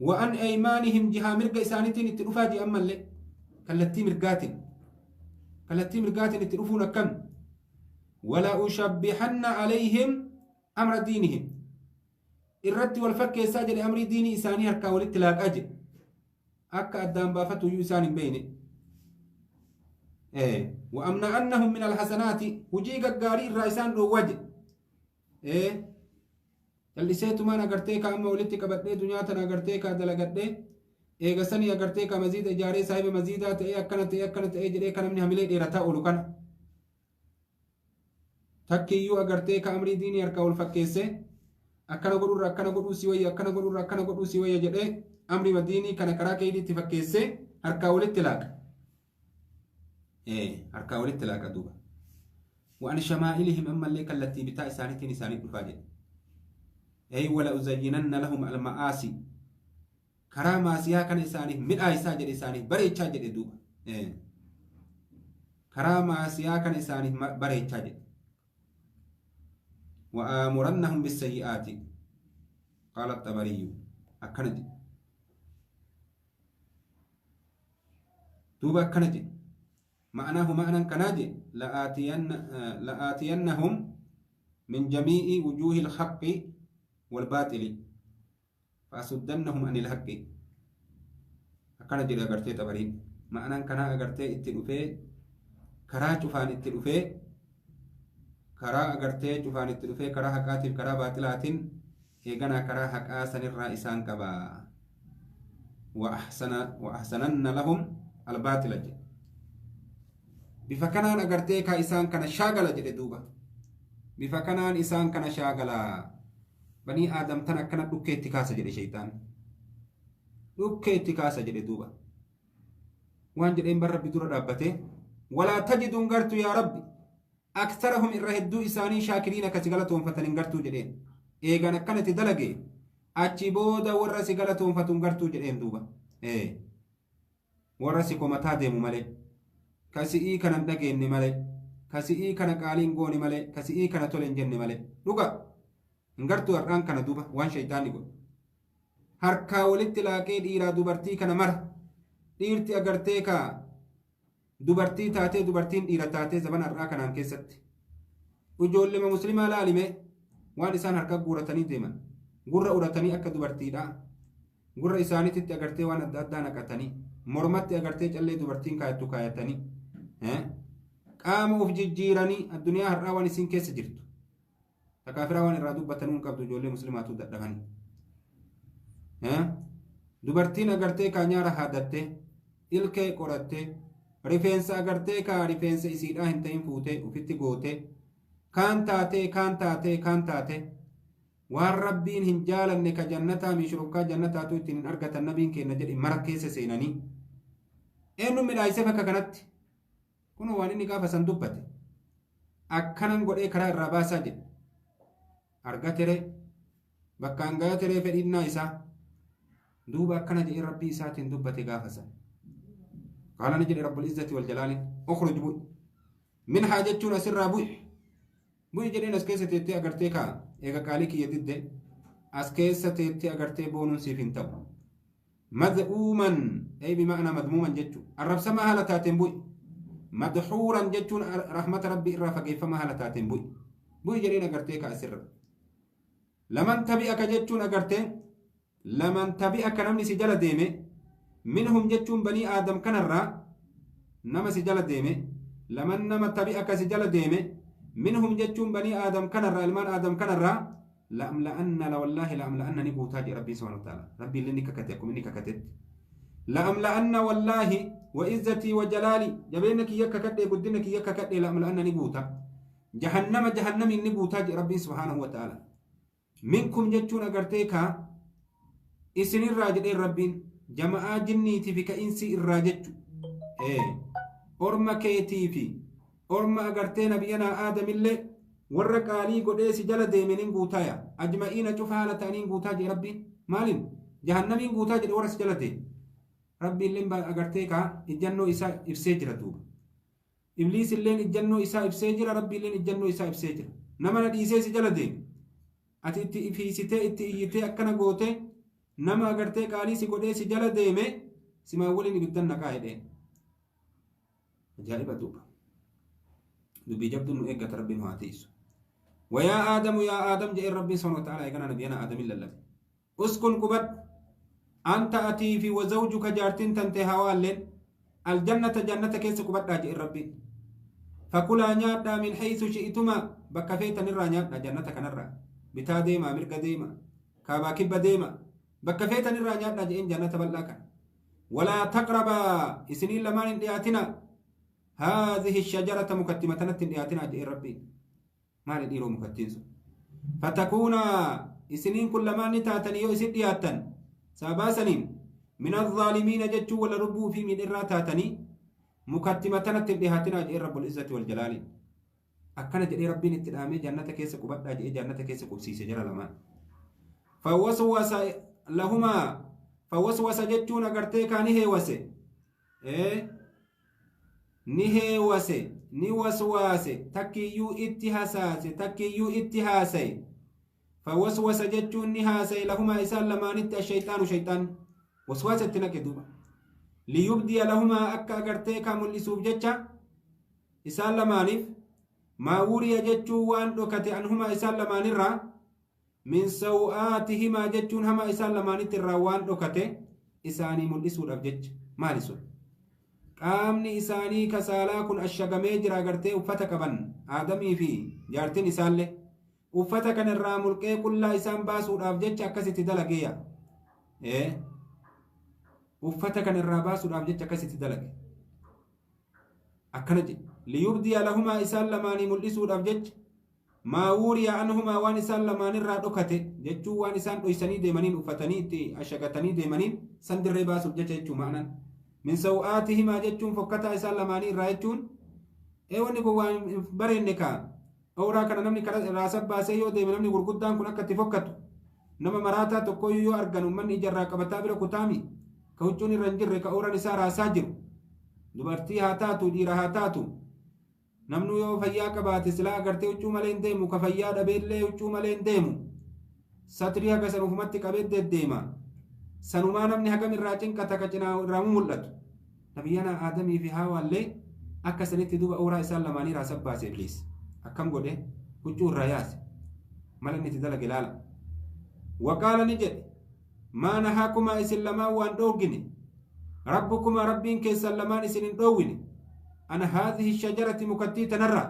Wa'an aymaanihim jihaa mirga isaaniitiin itti dhufaa jee ammallee kallattii mirgaatiin. Kallattii mirgaatiin itti dhufuun akkam? Wala ushabbihanna alayhim amra diinihim. Irratti wal fakkeessaa jedhe, amrii diinii isaanii harkaa walitti laaqaa jedhe. Akka addaan baafatu iyyuu isaan hin beeyne. Wa amna'annahum min alhasanaati, hujii gaggaarii irraa isaan dhoowwaa jedhe. Calliseetumaan agartee ka amma walitti qabadhee, dunyaa tana agartee ka dalagadhee, eegasanii agartee ka maziida ijaaree, saahiba maziidaa ta'ee, akkana ta'ee, akkana ta'ee jedhee, ka namni hamilee dheerataa oolu kana. Takkiyyuu agartee ka amrii diinii harkaa wal fakkeessee, akkana godhurra akkana godhuu si wayya, akkana godhurra akkana godhuu si wayya jedhee, amrii diinii kana karaa keeydiitti fakkeessee harkaa walitti laaqa. Harkaa walitti laaqa duuba. Waan shamaa'ilihim, ammallee kallattii bitaa isaaniitiin isaanii dhufaa jedhe. Ey wala uzayyinanna lahum alma'aasi, karaa maasiyaa kana isaaniif midhaayisaa jedhe, isaaniif bareechaa jedhe duuba. Karaa maasiyaa kana isaaniif bareechaa jedhe. وآمرنهم بالسيئات، قال الطبري أكنج دوبا أكنج معناه معنى كناج لآتينهم من جميع وجوه الحق والباطل فأسدنهم عن الحق. أكنج أغرتي طبري معنى كنا أغرتي اتلوفي كرا شوفان، اتلوفي karaa agartee cufaan itti dhufee, karaa haqaatiif karaa baaxilaatiin eeganaa karaa haqaa sanirraa isaan qaba. Wa ahsananna lahum albaaxila jedhe. Bifa kanaan agartee ka isaan kana shaagala jedhe duuba. Bifa kanaan isaan kana shaagala. Banii aadam tan akkana dhukkee itti kaasa jedhe shaytaan. Dhukkee itti kaasa jedhe duuba. Waan jedheen bar Rabbi dura dhaabbatee, walaa tajiduun gartu yaa Rabbi aktarahum, irra hedduu isaanii, shaakiriin akka si galatoonfatan hin gartuu jedheen. Eegan akkanatti dalage, achi booda warra si galatoonfatu hin gartuu jedheen duuba. Warra si komataa deemu malee, ka si'ii kana hin dhageenye malee, ka si'ii kana qaaliin goone malee, ka si'ii kana tole hin jenne malee. Dhuga hin gartuu har'aan kana duuba waan shaytaanni godhu. Harkaa walitti laaqee dhiiraa dubartii kana mara, dhiirti agartee ka dubartii taatee, dubartiin dhiira taatee, zaman har'aa kanaan keessatti. Ijoollema muslimaa laalime, waan isaan harka guuratanii deeman. Gurra uratanii akka dubartiidha. Gurra isaaniitti agartee waan adda addaa naqatanii, mormatti agartee callee dubartiin kaayattu kaayatanii, qaama of jijjiiranii, addunyaa har'aa waan isin keessa jirtu. Takaafiraa waan irraa dubbatanuu hin qabdu, ijoollee muslimaatu dadhabanii. Dubartiin agartee kaa nyaara haadattee, ilkee qorattee, rifeensa agartee kaa rifeensa isiidhaa hin ta'in fuutee ufitti gootee, kaan taatee, kaan taatee, kaan taatee, waan Rabbiin hin jaalanne, ka jannataa mishurukkaa jannataatu ittiin hin argatan nabiin kenna jedhe mara keessa seenanii. Eenyu midhaayisee bakka kanatti? Kun waan inni gaafa san dubbate. Akkanan godhee karaa irraa baasaa jedhe. Argatere bakkaan gayateree fedhinnaa isaa. Duuba akkana jedhee Rabbii isaatiin dubbate gaafa san. Qaala, ni jedhe Rabbul Izzati wal Jalaaliin, ukhruj, bu'i. Minhaa jechuun asirraa bu'i. Bu'i jedheen. As keessa teettee agartee kaa eega qaalii kiyya didde, as keessa teettee agartee boonuun siif hin ta'u. Mad'uuman ay bima'anaa madmuuman jechuun arrabsamaa haala taateen bu'i. Madxuuran jechuun rahmata Rabbii irraa fageeffamaa haala taateen bu'i. Bu'i jedheen agartee kaa asirra. Laman tabi'aka jechuun agartee laman tabi'aka, namni si jala deeme, minhum jechuun banii aadam kanarraa nama si jala deeme, laman nama tabi'aka si jala deeme, minhum jechuun banii aadam kanarraa, ilmaan aadam kanarraa, la'amla'anna, la wallaahi la'amla'anna, ni guutaa jedhe Rabbiin subhaanahu wa ta'ala. Rabbiin illee ni kakate akkuma inni kakatetti. La'amla'anna, wallaahi wa izzatii wa jalaali, jabeenya kiyya kakadhee, guddina kiyya kakadhee, la'amla'anna, ni guuta. Jahannama, jahannamiin ni guutaa jedhe Rabbiin subhaanahu wa ta'ala. Minkum jechuun agartee kaa isinirraa jedheen Rabbiin, jama'aa jinniitii fi ka'insii irraa jechu. Orma keetii fi orma agartee nabiyyanaa aadamillee warra qaalii godhee si jala deemeniin guutaaya. Ajma'iina, cufa haala ta'aniin guutaa jedhe Rabbiin. Maaliin? Jahannamiin guutaa jedhe warra si jala deeme. Rabbiin illee agartee kaa ijjannoo isaa ibsee jira duuba. Ibliis illeen ijjannoo isaa ibsee jira, Rabbi illeen ijjannoo isaa ibsee jira. Nama na dhiisee si jala deeme. Ati itti ifiisitee, itti iyyitee, akkana gootee, nama agartee qaalii si godhee si jala deeme, simaa waliin ibiddan naqaa jedheen. Ajaa'iba duuba. Dubbii jabduun nu eeggata, Rabbiin haa tiisu. ويا آدم يا آدم جاء ربي سبحانه وتعالى يقنا نبينا آدم إلا اسكن قبت أنت أتي في وزوجك جارتين تنتهى والين الجنة جنة كيس قبت جاء ربي فكلا نيادا من حيث شئتما بكفيت نرى نيادا جنة كنرى بتا ديما مرق ديما كابا كبا ديما بكفيت نرى نيادا جئين جنة بلاك ولا تقربا إسنين لمان إياتنا هذه الشجرة مكتمة إياتنا جئ ربي maal dhiiroo mukattiin sun fatakuuna isiniin kun lamaan ni taatanii yoo isin dhiyaattan saabaasaniin min alzaalimiina jechuu wala lubbuu fi miidhirraa taatanii mukattima tanatti hin dhihaatinaa jedhee rabbul izzati wal jalaaliin akkana jedhee Rabbiin itti dhaamee jannata keessa qubadhaa jedhee jannata keessa qubsiise jara lamaan. Fawwaswasa lahumaa fawwaswasa jechuun agartee kaa ni heewase ni heewase ni waswaase takkiyyuu itti hasaase takkiyyuu itti haasaye fawwaswasa jechuun ni haasaye lahumaa isaan lamaanitti ashayxaanu shayxaan waswaasa itti naqe duuba liyubdiya lahumaa akka agartee kaa mul'isuuf jecha isaan lamaaniif maa wuriya jechuun waan dhokate anhumaa isaan lamaanirraa min saw'aatihimaa jechuun hamaa isaan lamaanitti irraa waan dhokate isaanii mul'isuudhaaf jecha maali sun qaamni isaanii kasaalaa kun ashagamee jira agartee uffata qaban Aadamii fi jaartiin isaallee uffata kana irraa mulqee qullaa isaan baasuudhaaf jecha akkasitti dalageeya. Uffata kana irraa baasuudhaaf jecha akkasitti dalage. Akkana jedhe liyubdiya lahumaa isaan lamaanii mul'isuudhaaf jecha maa wuriya anhumaa waan isaan lamaanirraa dhokate jechuun waan isaan dhoysanii deemaniin uffatanii itti ashagatanii deemaniin san dirree baasuuf jecha jechuu ma'anaan. Min saw'aatihimaa jechuun fokkataa isaan lamaanii irraa jechuun wanni kun waan hin bareenne kaa awraa kana namni karaa sabbaasee yoo deeme namni gurguddaan kun akka itti fokkatu nama maraataa tokkoyyuu yoo argan uummanni ijarraa qabataa bira kutaami ka huccuun irra hin jirre ka awraan isaa raasaa jiru dubartii haa taatu dhiira haa taatu namnu yoo fayyaa qabaate silaa agartee huccuu malee hin deemu ka fayyaa dhabeellee huccuu malee hin deemu satrii haga san ufumatti qabee deddeema sanumaa namni hagam irraa cinqata ka cinaa irraa mul'atu nabiyyana Aadamii fi Haawaallee akka sanitti duuba awraa isaan lamaanii irraa sabbaase Ibliis akkam godhe huccuu irraa yaase mala inni itti dalage ilaala. Waqaala ni jedhe maa nahaakumaa isin lamaan waan dhoowgine rabbukumaa rabbiin keessan lamaan isin hin dhoowwine ana haadhihi shajarati mukattii tanarraa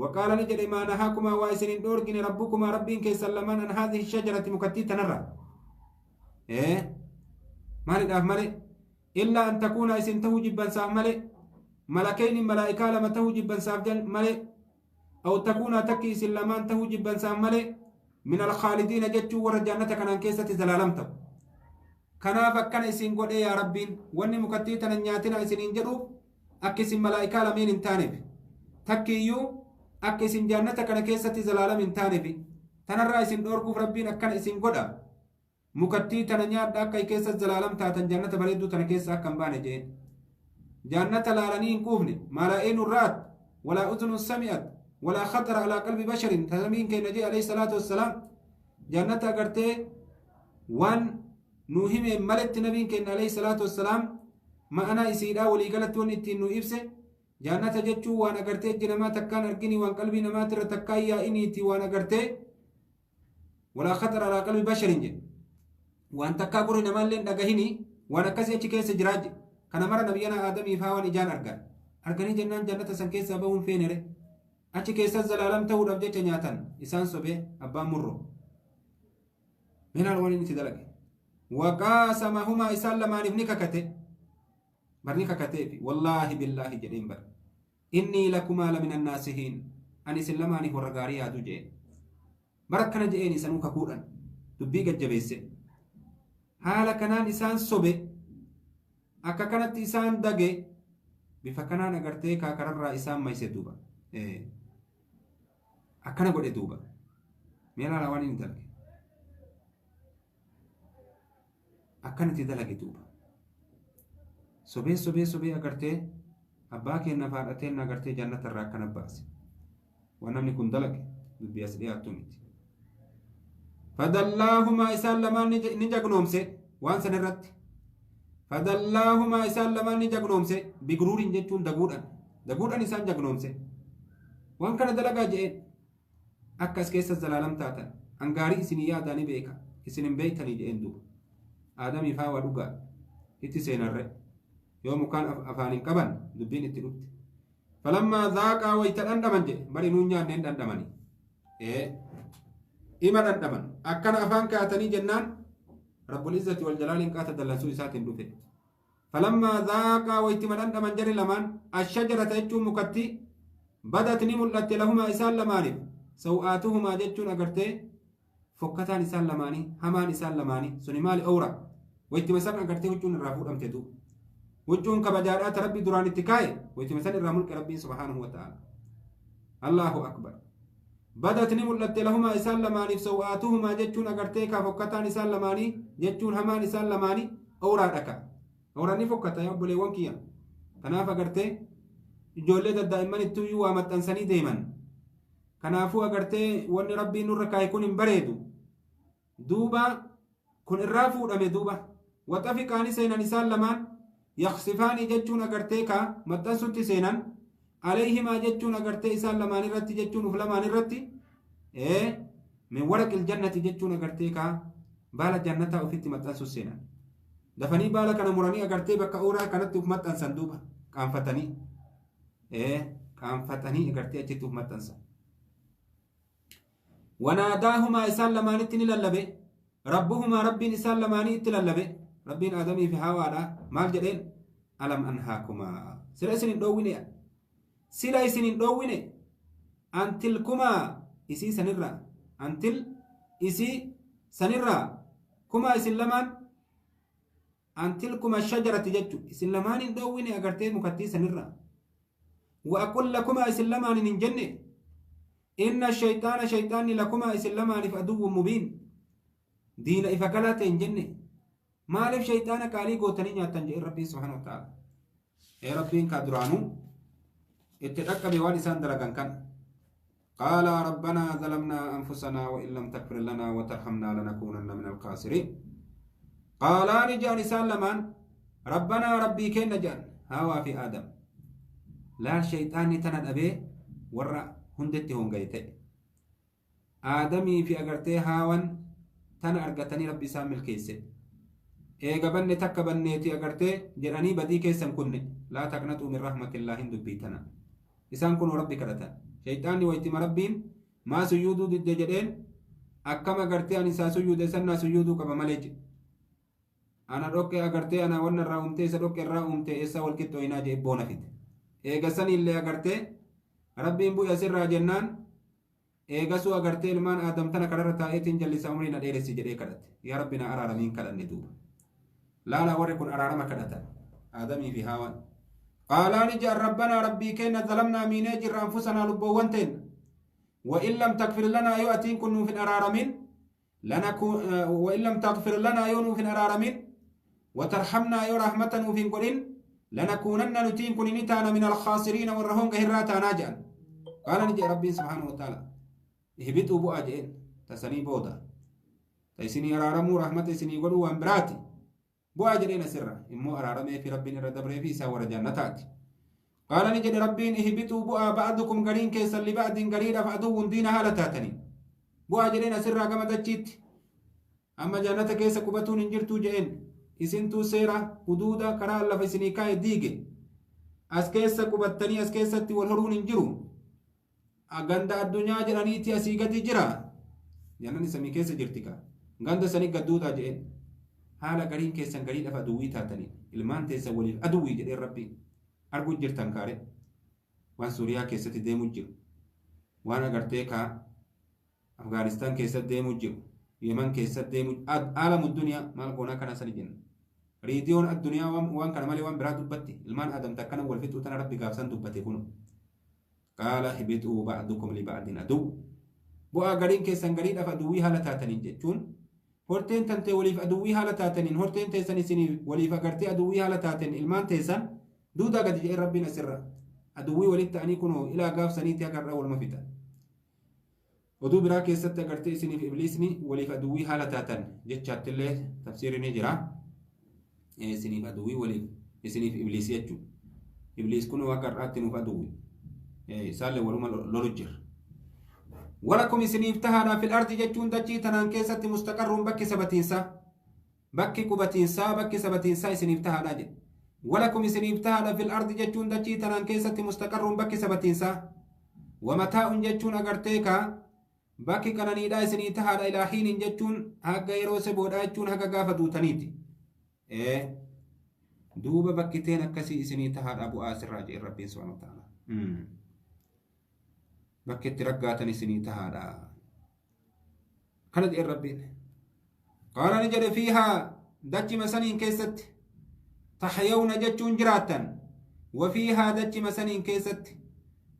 waqaala ni jedhe maa nahaakumaa waa isin hin dhoorgine rabbukumaa rabbiin keessan lamaan an haadhihi shajarati mukattii tanarraa maalidhaaf malee illaa an takuuna isin tahuu jibbansaaf malee malakeyni malaa'ikaa lama tahuu jibbansaaf malee aw takuuna takki isin lamaan tahuu jibbansaaf malee min alkhaalidiina jechuu warra jannata kanaan keessatti zalaalam ta'u kanaaf akkana isin godhee yaa Rabbiin wanni mukattii tana nyaatina isiniin jedhuuf akka isin malaa'ikaa lameen hin taaneef takkiiyyuu akka isin jannata kana keessatti zalaalam hin taaneef tanarraa isin dhoorguuf Rabbiin akkana isin godha mukattii tana nyaadha akka keessa zalaalam taatan jannata bareedduu tana keessa akka hin baane jeen jannata laalanii hin quufne maalaa eenyu ra'at walaa uzunun sami'at walaa khatara alaa qalbi basharin tasamiin keenya jee alayhi salaatu wassalaam jannata agartee waan nuu hime maletti nabiin keenya alayhi salaatu wassalaam ma'anaa isiidhaa waliigalatti wanni ittiin nu ibse jannata jechuun waan agartee ijji namaa takkaan argini waan qalbii namaatirra takkaan yaa'iniiti waan agartee walaa khatara alaa qalbi basharin jedhe waan takkaa gurri namaallee hin dhagahini waan akkasii achi keessa jiraa jedhe kana mara nabiyyana Aadamii fi Haawaan ijaan argan arganii jennaan jannata san keessaa bahuun feenere achi keessa zalaalam ta'uudhaaf jecha nyaatan isaan sobee abbaan murroo meelaal waan inni itti dalage waqaasamahumaa isaan lamaaniif ni kakate barni kakateefi wallaahi billaahi jedheen bar innii lakumaa lamina annaasihiin ani isin lamaaniif warra gaarii yaadu jeen bara akkana je'een isanuu kakuudhan dubbii gajjabeesse haala kanaan isaan sobe akka kanatti isaan dage bifa kanaan agartee kaakararraa isaan mayse duuba akkana godhe duuba meelaala waan inni dalage akkanatti dalage duuba sobee sobee sobee agartee abbaa keenya faadhateen agartee jannata irraa akkana baase waan namni kun dalage dubbii as dhiyaattu miti. Fadallaahumaa isaan lamaan ni jagnoomse waan san irratti. Fadallaahumaa isaan lamaan ni jagnoomse bigruuriin jechuun daguudhaan. Daguudhaan isaan jagnoomse. Waan kana dalagaa je'een akkas keessa zalaalam taatan hangaarii isinii yaadaa ni beeka isin hin beeytanii je'een duuba. Aadamii fi Haawaa dhugaa itti seenarre yoo mukaan afaan hin qaban dubbiin itti dhufte. Falammaa zaaqaa wayita dhandhaman jedhe bari nuun nyaanneen dhandhamani. Ima dhandhaman akkana afaan kaa'atanii jennaan Rabbul Izzati wal Jalaaliin qaata dallansuu isaatiin dhufe. Falammaa zaaqaa waytima dhandhaman jarri lamaan ashajarata jechuun mukatti badat ni mul'atte lahumaa isaan lamaaniif saw'aatuhumaa jechuun agartee fokkataan isaan lamaanii hamaan isaan lamaanii suni maali owra waytima san agartee huccuun irraa fuudhamte duuba. Huccuun kabajaadhaa ta Rabbi duraan itti kaa'e waytima san irraa mulqe Rabbiin subhaanahu wa ta'ala. Allahu akbar. Badat ni mul'atte lahumaa isaan lamaaniif saw'aatuhumaa jechuun agartee kaa fokkataan isaan lamaanii jechuun hamaan isaan lamaanii owraadha ka. Owraan ni fokkata yaa obboleewwan kiyya. Kanaaf agartee ijoollee daddaa'imman ittuyyuu waa maxxansanii deeman. Kanaafuu agartee wanni Rabbiin nurra kaa'e kun hin bareedu. Duuba kun irraa fuudhame duuba. Waxafiqaani seenan isaan lamaan yaksifaanii jechuun agartee kaa maxxansutti seenan alayhimaa jechuun agartee isaan lamaan irratti jechuun uf lamaan irratti min waraqil jannati jechuun agartee kaa baala jannataa ofitti maxxansu seenan. Dafanii baala kana muranii agartee bakka ooraa kanatti uf maxxansan duuba qaanfatanii qaanfatanii agartee achitti uf maxxansan. Wanaadaahumaa isaan lamaanitti ni lallabe rabbuhumaa rabbiin isaan lamaanii itti lallabe rabbiin aadamii fi haawaadha maal jedheen alam anhaakumaa sila isin hin dhoowwine sila isin hin dhoowwine antilkumaa isii sanirraa antil isii sanirraa kumaa isin lamaan antilkuma shajarati jechu isin lamaan hin dhoowwine agartee mukattii sanirraa wa aqul lakumaa isin lamaanin hin jenne inna shayxaana shayxaanni lakumaa isin lamaaniif aduwwun mubiin diina ifa galaa ta'e hin jenne maaliif shayxaana qaalii gootanii nyaattan jedhe rabbiin subhaanahu wa ta'ala ee rabbiin kaa duraanuu itti dhaqqabe waan isaan dalagan kan قال ربنا ظلمنا أنفسنا وإن لم تغفر لنا وترحمنا لنكونن من الخاسرين. قالان جان سلمان ربنا ربي كين جان هوا في آدم لا شيطان تند أبي ورا هندتي هم جيته آدمي في أجرته هاون تن أرجتني ربي سامل كيسة إيجا بني تك بنيتي أجرته جراني بدي كيسم كني لا تقنطوا من رحمة الله هند بيتنا إسان كنوا ربي كرتان شيطاني ويتم ربين ما سجودو ضد جدين أكما أجرته أن إسا سجود سنة سجودو كما ملج أنا روكي أجرته أنا ون الرأومتي سروكي الرأومتي إسا والكتو إناجي إبونا فيت إيجا سني اللي أجرته rabbiin bu'e asirraa jennaan eegasuu agartee ilmaan aadam tana kararra taa'eetiin jallisa umrii na dheeressi jedhee kadhate yaa rabbi na araaramiin kadhanne duuba laala warri kun araarama kadhatan aadamii fi haawaan qaalaani jedhan rabbanaa rabbii keenya zalamnaa miinee jirra anfusanaa lubboowwan teenna wa in lam takfir lanaa yoo atiin kun nuuf hin araaramin wa in lam takfir lanaa yoo nuuf hin araaramin wa tarhamnaa yoo rahmata nuuf hin godhin لنكونن نتين كن نتانا من الخاسرين والرهون غير تانا جان قال نجي ربي سبحانه وتعالى اهبطوا بؤا جئن تسني بودا تيسني أرارمو رحمة سني قلوا وامبراتي بؤا جئن سرا إمو أرارمي في ربي ردبري في ساور جنتات قال نجي ربي اهبطوا بؤا بعضكم قرين كيسا لبعض قريرا فأدو دينها لتاتني بؤا جئن سرا كما تجيت أما جنة كيسا كبتون انجرتو جئن isintuu seera huduuda karaa lafa isinii kaa'e diige as keessa qubattanii as keessatti wal horuun hin jiru ganda addunyaa jedhaniiti asii gadi jira jannani samii keessa jirti ka ganda sanii gadduudhaa jedheen haala gariin keessan gariidhaaf aduwwii taatanii ilmaan teessan waliif aduwwii jedheen rabbiin arguu jirtan kaare waan Suuriyaa keessatti deemuu jiru waan agartee kaa Afgaanistaan keessatti deemuu jiru Yemen keessatti deemuu aalamu duniyaa maal goonaa kana sani jenna riidiyoon addunyaa waan kana malee waan biraa dubbatti ilmaan aadam takkana wal fixuu tana rabbi gaafsan dubbate kunu qaala hibituu ba'dukum liba'din aduw bu'aa gariin keessan gariidhaaf aduwwii haala taataniin jechuun horteen tantee waliif aduwwii haala taataniin horteen teessan isiniif waliif agartee aduwwii haala taateen ilmaan teessan duudaa gadi jedhee rabbiin asirra aduwwii walitti ta'anii kunoo ilaa gaafsaniitti hagarraa walma fixa oduu biraa keessatti agartee isiniif ibliisni waliif aduwwii haala taatan jechaattillee tafsiirri ni jira. Isiniif aduwwii waliif isiniif ibliisii jechuudha. Ibliis kun waaqa irraatti nuuf aduwwi. Isaallee waluma lolu jira. Walakum isiniif tahaadha fil ardi jechuun dachii tanaan keessatti mustaqarruun bakki sabatiinsaa. Bakki qubatiinsaa bakki sabatiinsaa isiniif tahaadha jedhe. Walakum isiniif tahaadha fil ardi jechuun dachii tanaan keessatti mustaqarruun bakki sabatiinsaa. Wamataa'un jechuun agartee kaa bakki qananiidhaa isinii tahaadha ilaa hiinin jechuun haga yeroo seboodhaa jechuun haga gaafa duutaniiti. Duuba bakki teen akkasii isinii tahaadha bu'aa asirraa jedhe Rabbiin subhaanahu wa ta'ala. Bakki itti raggaatan isinii tahaadha. Kana jedhe Rabbiin. Qaala ni jedhe fiihaa dachima saniin keessatti tahyawna jechuun jiraattan wafiihaa dachima saniin keessatti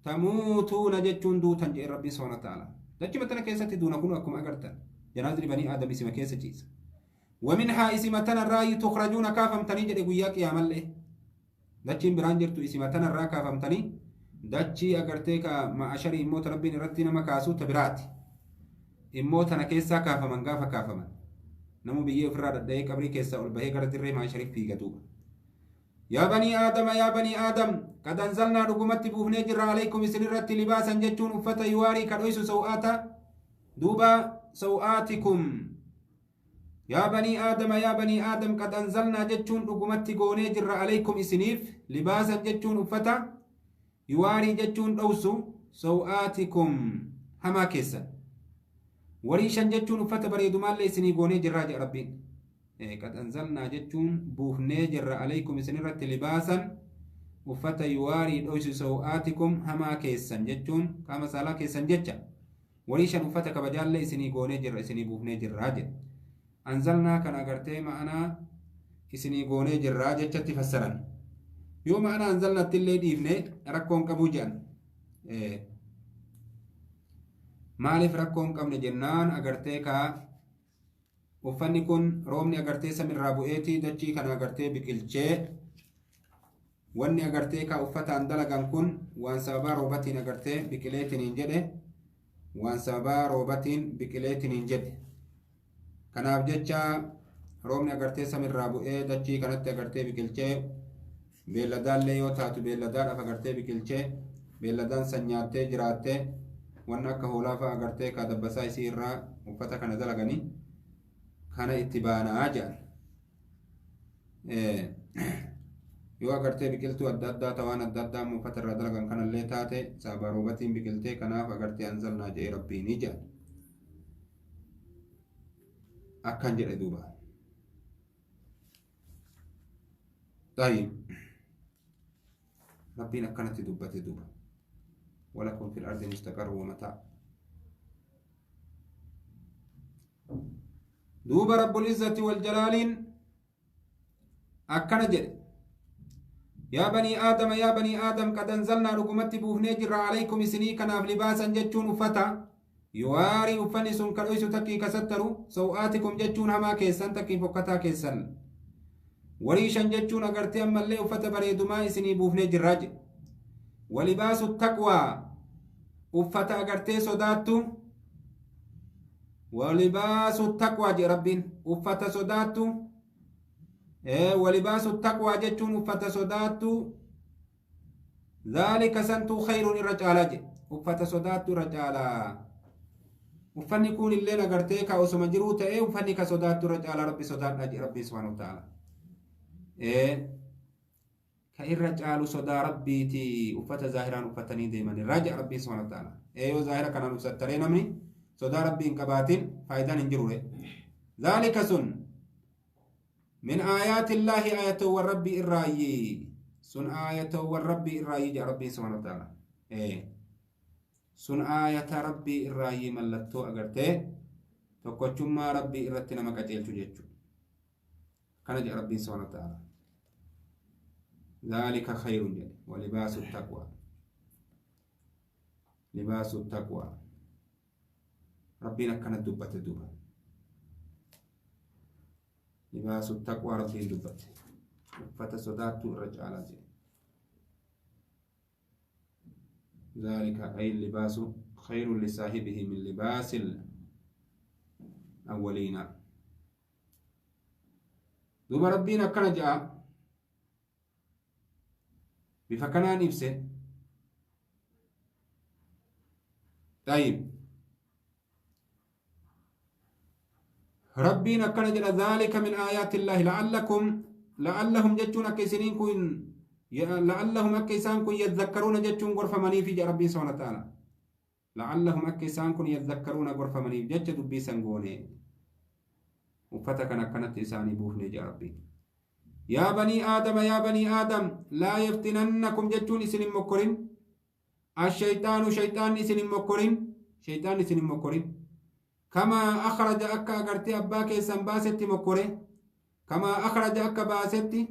tamuutuuna jechuun duutan jedhe Rabbiin subhaanahu wa ta'ala. Dachima tana keessatti duuna kun akkuma agartan janaazli banii aadam isima keessa ciisa. ومنها اسمتنا الرأي تخرجون كافمتني جدي قيا قيامله دچين بران جرتو اسمتنا الرا كافمتني دچي اگرتي كا معاشري موت ربي رتي نما كاسو تبرات immoo tana keessaa kaafaman gaafa kaafaman namu biyyee ofirraa dadda'ee qabrii keessaa ol bahee gara dirree maashariif fiiga duuba. Yaa banii aadama yaa banii aadam qad anzalnaa dhugumatti buufnee jirra alaykum isinirratti libaasan jechuun uffata yuwaarii ka dhoysu saw'aata duuba saw'aatikum. Yaa banii aadama yaa banii aadam qad anzalnaa jechuun dhugumatti goonee jirra alaykum isiniif libaasan jechuun uffata yuwaarii jechuun dhoysu saw'aatikum hamaa keessan. Wariishan jechuun uffata bareedumaallee isinii goonee jirraa jedha Rabbiin. Qad anzalnaa jechuun buufnee jirra alaykum isinirratti libaasan uffata yuwaarii dhoysu saw'aatikum hamaa keessan jechuun qaama saalaa keessan jecha. Wariishan uffata kabajaallee isinii goonee jirra isinii buufnee jirraa jedha. Anzalnaa kan agartee ma'anaa isinii goonee jirraa jechatti fassaran. Yoo ma'anaa anzalnaatti illee dhiifne rakkoon qabuu jedhan. Maaliif rakkoo hin qabne jennaan agartee kaa uffanni kun roobni agartee samirraa bu'eetii dachii kana agartee biqilchee wanni agartee kaa uffataan dalagan kun waan sababaa roobatiin agartee biqileetiin hin jedhe waan sababaa roobatiin biqileetiin hin jedhe. Kanaaf jecha roobni agartee samirraa bu'ee dachii kanatti agartee biqilchee beelladaallee yoo taatu beelladaadhaaf agartee biqilchee beelladaan san nyaattee jiraattee wanna akka hoolaa fa'a agartee kaa dabbasaa isii irraa uffata kana dalaganii kana itti baanaa jedhan. Yoo agartee biqiltuu adda addaa tawaan adda addaa uffata irraa dalagan kanallee taate sababa roobatiin biqiltee kanaaf agartee anzalnaa jedhee Rabbiinii jedhan. Akkan jedhe duuba. Tayyib. Rabbiin akkanatti dubbate duuba. ولكم في الأرض مستقر ومتاع. دوب رب العزة والجلال أكنجل يا بني آدم يا بني آدم قد أنزلنا لكم بوفني جر عليكم سني كناف لباسا جتشون فتا يواري أفنس كالأيس تكي كسترو سوآتكم جتشون هما كيسان تكي فكتا كيسان وريشا جتشون أغرتي أما اللي أفتا بريدما سني بوفني جراج ولباس التقوى أفتا أغرتي صداتو ولباس التقوى جي ربين أفتا صداتو ولباس التقوى جتشون أفتا صداتو ذلك سنتو خير الرجال جي أفتا صداتو رجالا uffanni kun illee agartee ka osoma jiruu ta'ee uffanni ka sodaattu irra caalaa rabbi sodaadha jedhe rabbi subhaanahu wa ta'ala. Ka irra caalu sodaa rabbiiti uffata zaahiraan uffatanii deeman irraa jedhe rabbi subhaanahu wa ta'ala. Yoo zaahira kanaan uffattaree namni sodaa rabbii hin qabaatin faayidaan hin jirure. Zaalika sun min aayaati illaahi aayatowwan rabbii irraayyi sun aayatowwan rabbii irraayyi jedhe rabbi subhaanahu wa ta'ala. Sun aayata rabbii irraayyii mallattoo agartee tokkochummaa rabbii irratti nama qajeelchu jechuudha. Kana jedha rabbiin subhaanahu wa ta'ala. Zaalika khayrun jedhe walibaasu taqwa. Libaasu taqwa. Rabbiin akkana dubbate duuba. Libaasu taqwa rabbiin dubbate. Uffata sodaattuu irra caalaa jedhe. ذلك أي اللباس خير لصاحبه من لباس الأولين. دوب ربنا كان جاء Bifa kanaan ibse. طيب ربنا كان جل ذلك من آيات الله لعلكم لعلهم جتون أكيسنين كن لعلهم أكيسان كن يذكرون جتون غرفة مني في ربي سبحانه وتعالى لعلهم أكيسان كن يذكرون غرفة مني جت دبي سنغوني وفتكنا كانت إساني بوفني جا ربي يا بني آدم يا بني آدم لا يفتننكم جتون إسن مكرين الشيطان شيطان إسن مكرين شيطان إسن مكرين كما أخرج أكا أغرتي أبا كيسان باستي مكرين كما أخرج أكا باستي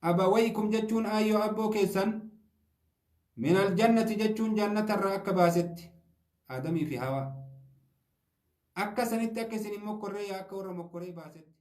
أبويكم جتون أيو أبو كيسان من الجنة جتون جنة الرأك باستي آدمي في هوا أكا سنتي أكا سن مكرين يا أكا ورا مكرين باستي.